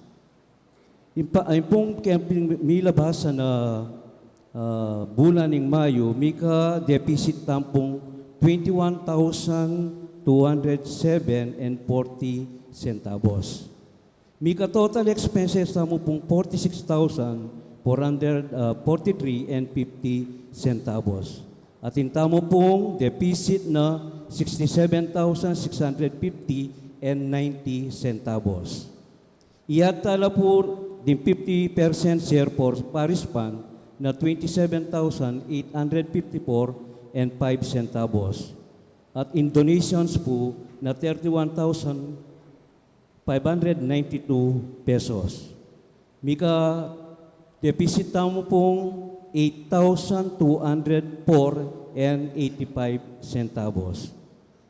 Ing pa-, ing pung keng milabas a, ah, bulan ning Mayu, mika deficit tamu pung twenty-one thousand two hundred seven and forty centavos. Mika total expenses tamu pung forty-six thousand four hundred, ah, forty-three and fifty centavos. Atin tamu pung deficit na sixty-seven thousand six hundred fifty and ninety centavos. Iyat tala pu ding fifty percent share for parish fund na twenty-seven thousand eight hundred fifty-four and five centavos. At in donations pu na thirty-one thousand five hundred ninety-two pesos. Mika deficit tamu pung eight thousand two hundred four and eighty-five centavos.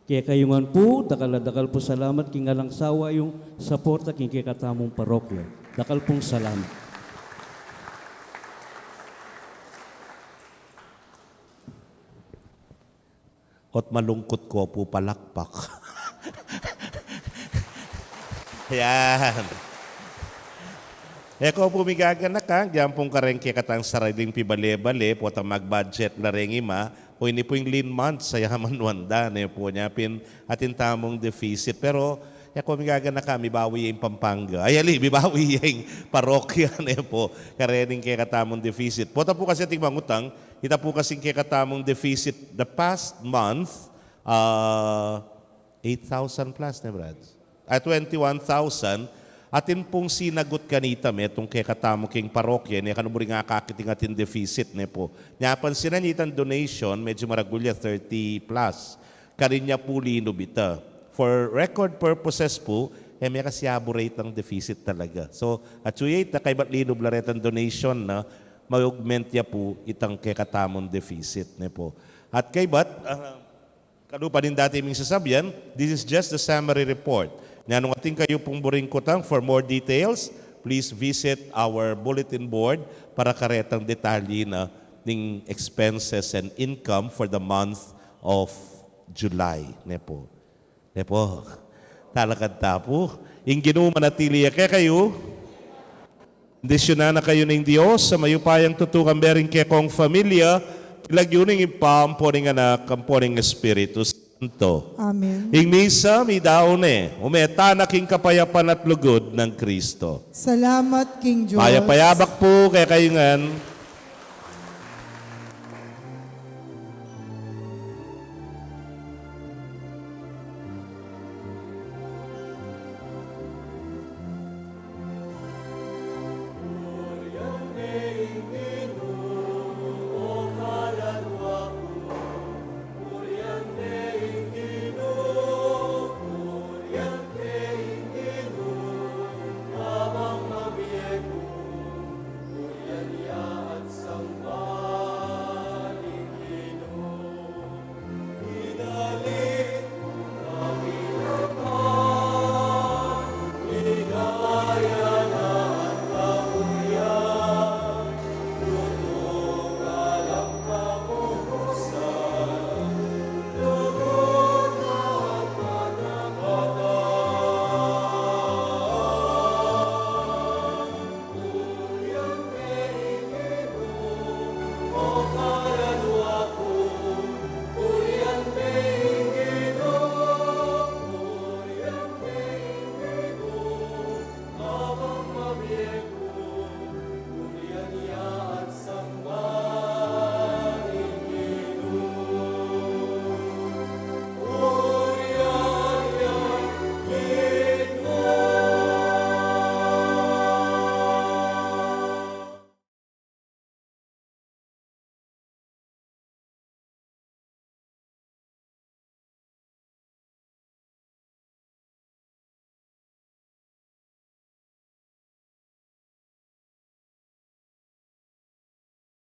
Kekayu ngan pu, dakal a dakal pung salamat king alang sawa yung suporta king kekatamung parokya. Dakal pung salamat. Ot malungkut ko pu palakpak. Yan. E ko pu migaganaka, yan pung kareng kekatang sariling pibale-bale, potang mag-budget la reng ima, o ini pu ing lean months, a ya man wanda, ne pu, nya pin atin tamung deficit. Pero, e ko migaganaka, mibawi ya ing Pampanga. Ay, ali, mibawi ya ing parokya, ne pu, karening kekatamung deficit. Pota pu kasi ating mangutang, ita pu kasing kekatamung deficit the past month, ah, eight thousand plus, ne, Brad? Ah, twenty-one thousand. Atin pung sinagut kanita metung kekatamu king parokya, ne, kanu buri nga kakiting atin deficit, ne pu. Nya pansinan ye itang donation, medyo maragul ya, thirty plus. Karin ya pu linub ita. For record purposes pu, e me kasi abu reta itang deficit talaga. So, atyu ya ita, kaybat linub la retang donation na, ma-augment ya pu itang kekatamung deficit, ne pu. At kaybat, ah, kalupa ning dati ming sasabian, this is just the summary report. Nya nung atin kayu pung buring kutang, for more details, please visit our bulletin board para karetang detalye na ning expenses and income for the month of July, ne pu. Ne pu. Talakad ta pu. Ing Ginu manatili ya kekayu. Bendisyunan na kayu ning Dios a mayupayang tutu, kambe ring kekong familia, king lagyu ning Ibpa, ampo ning Anak, ampo ning Espiritu Santo. Amen. Ing misa midaun ne, ume tana king kapayapan at lugud nang Kristo. Salamat king Dios. Mayap a yabak pu kekayu ngan.